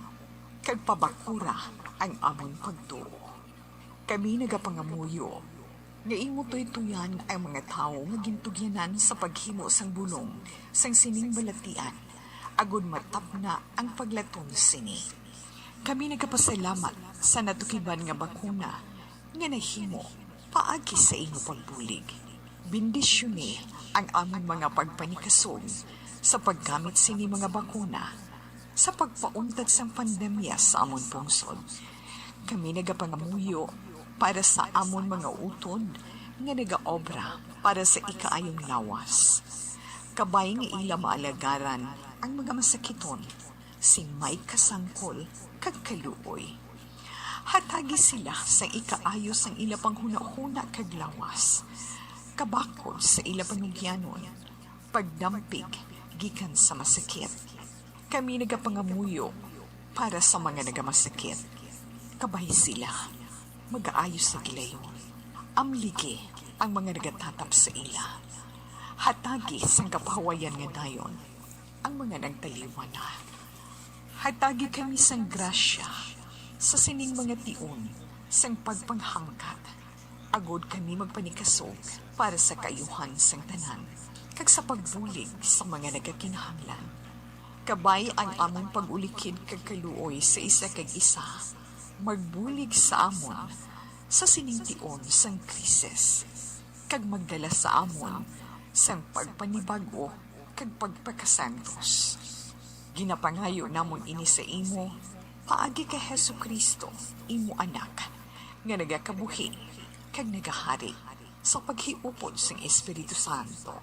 kag pabakura ang amon pagtuo. Kami nagapangamuyo Nga imo tuytoyan ang mga tawo nga gintugyanan sa paghimo sang bulong sang sining balatian, agod matapna ang paglaton sini. Kami nagapasalamat sa natukiban nga bakuna nga nahimo paagi sa imo pagbulig. Bendisyoni ang amon mga pagpanikasog sa paggamit sini mga bakuna sa pagpauntat sang pandemya sa amon pungsod. Kami nagapangamuyo para sa amon mga utod nga nagaobra para sa ikaayong lawas. Kabay nga ila maalagaran ang mga masakiton sing may kasangkol kag kaluoy. Hatagi sila sang ikaayo sang ila panghunahuna kag lawas, kabakod sa ila panugyanon, pagdampig gikan sa masakit. Kami nagapangamuyo para sa mga nagamasakit. Kabay sila magaayo sa gilayon. Amligi ang mga nagatatap sa ila. Hatagi sang kapahuwayan nga dayon ang mga nagtaliwan na. Hatagi kami sang grasya sa sining mga tion sang pagpanghangkat, agod kami magpanikasog para sa kaayuhan sang tanan, kag sa pagbulig sa mga nagakinahanglan. Kabay ang amon pag-ulikid kag kaluoy sa isa kag isa, magbulig sa amon sa sining tion sang krisis, kag magdala sa amon sang pagpanibag-o kag pagpakasantos. Ginapangayo namon ini sa imo paagi kay Jesu-Cristo, imo Anak, nga nagakabuhi kag nagahari sa paghiupod sang Espiritu Santo,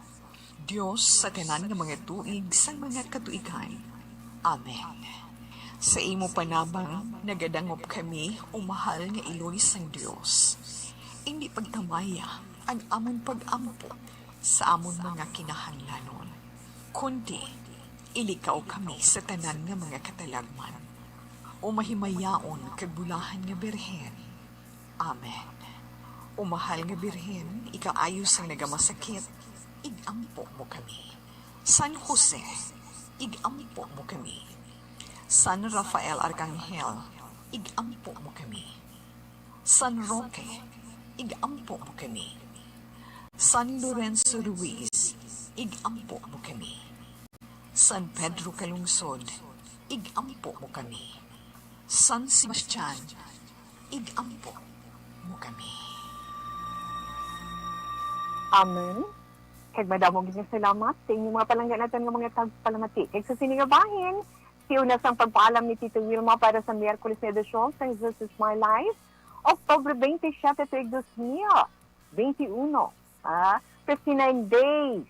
Dios sa tanan nga mga tuig sang mga katuigan. Amen. Sa imo panabang nagadangop kami, o mahal nga Iloy sang Dios. Indi pagtamaya ang amon pag-ampo sa amon mga kinahanglanon, kundi ilikaw kami sa tanan nga mga katalagman. O mahimayaon kag bulahan nga Birhen. Amen. O mahal nga Birhen, ikaayo sang nagamasakit, ig-ampo mo kami. San Jose, ig-ampo mo kami. San Rafael Arcangel, ig-ampo mo kami. San Roque, ig-ampo mo kami. San Lorenzo Ruiz, ig-ampo mo kami. San Pedro Calungsod, ig-ampo mo kami. San Sebastian, ig-ampo mo kami. Amen. Kag madamo gid nga salamat sa inyong mga palangga naton nga mga tagpalamati. Kag sa sini nga bahin, siuna sang pagpaalam ni Tito Wilma para sa Miyerkules nga edisyon sang This Is My Life, Oktubre twenty-seven tuig dos mil twenty-one. Ah, fifty-nine days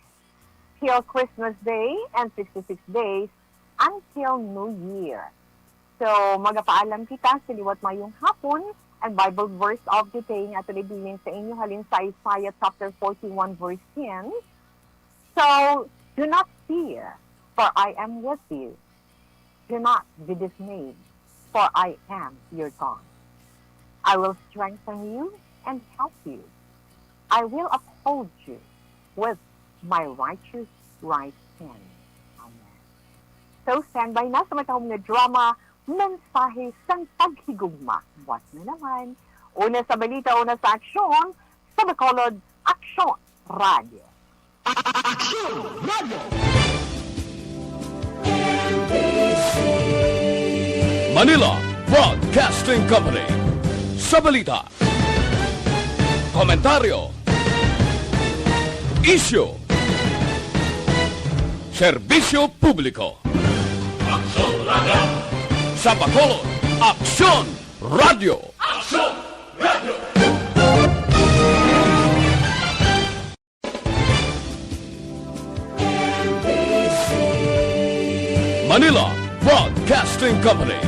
till Christmas Day and sixty-six days until New Year. So, magapaalam kita sa liwat mayong hapon. Ang Bible verse of the day nga aton ibilin sa inyo halin sa Isaiah chapter forty-one, verse ten. So, do not fear, for I am with you. Do not be dismayed, for I am your God. I will strengthen you and help you. I will uphold you with my righteous right hand. Amen. So, standby na sa matahom nga drama, Mensahe sang Paghigugma. Buas na naman. Una sa balita, una sa aksyon, sa Bacolod Aksyon Radio. Aksyon Radio. Manila Broadcasting Company. Sa balita, komentaryo, isyu, serbisyo publiko. Aksyon Radio. Sa Bacolod, Aksyon Radio. Aksyon Radio. Manila Broadcasting Company.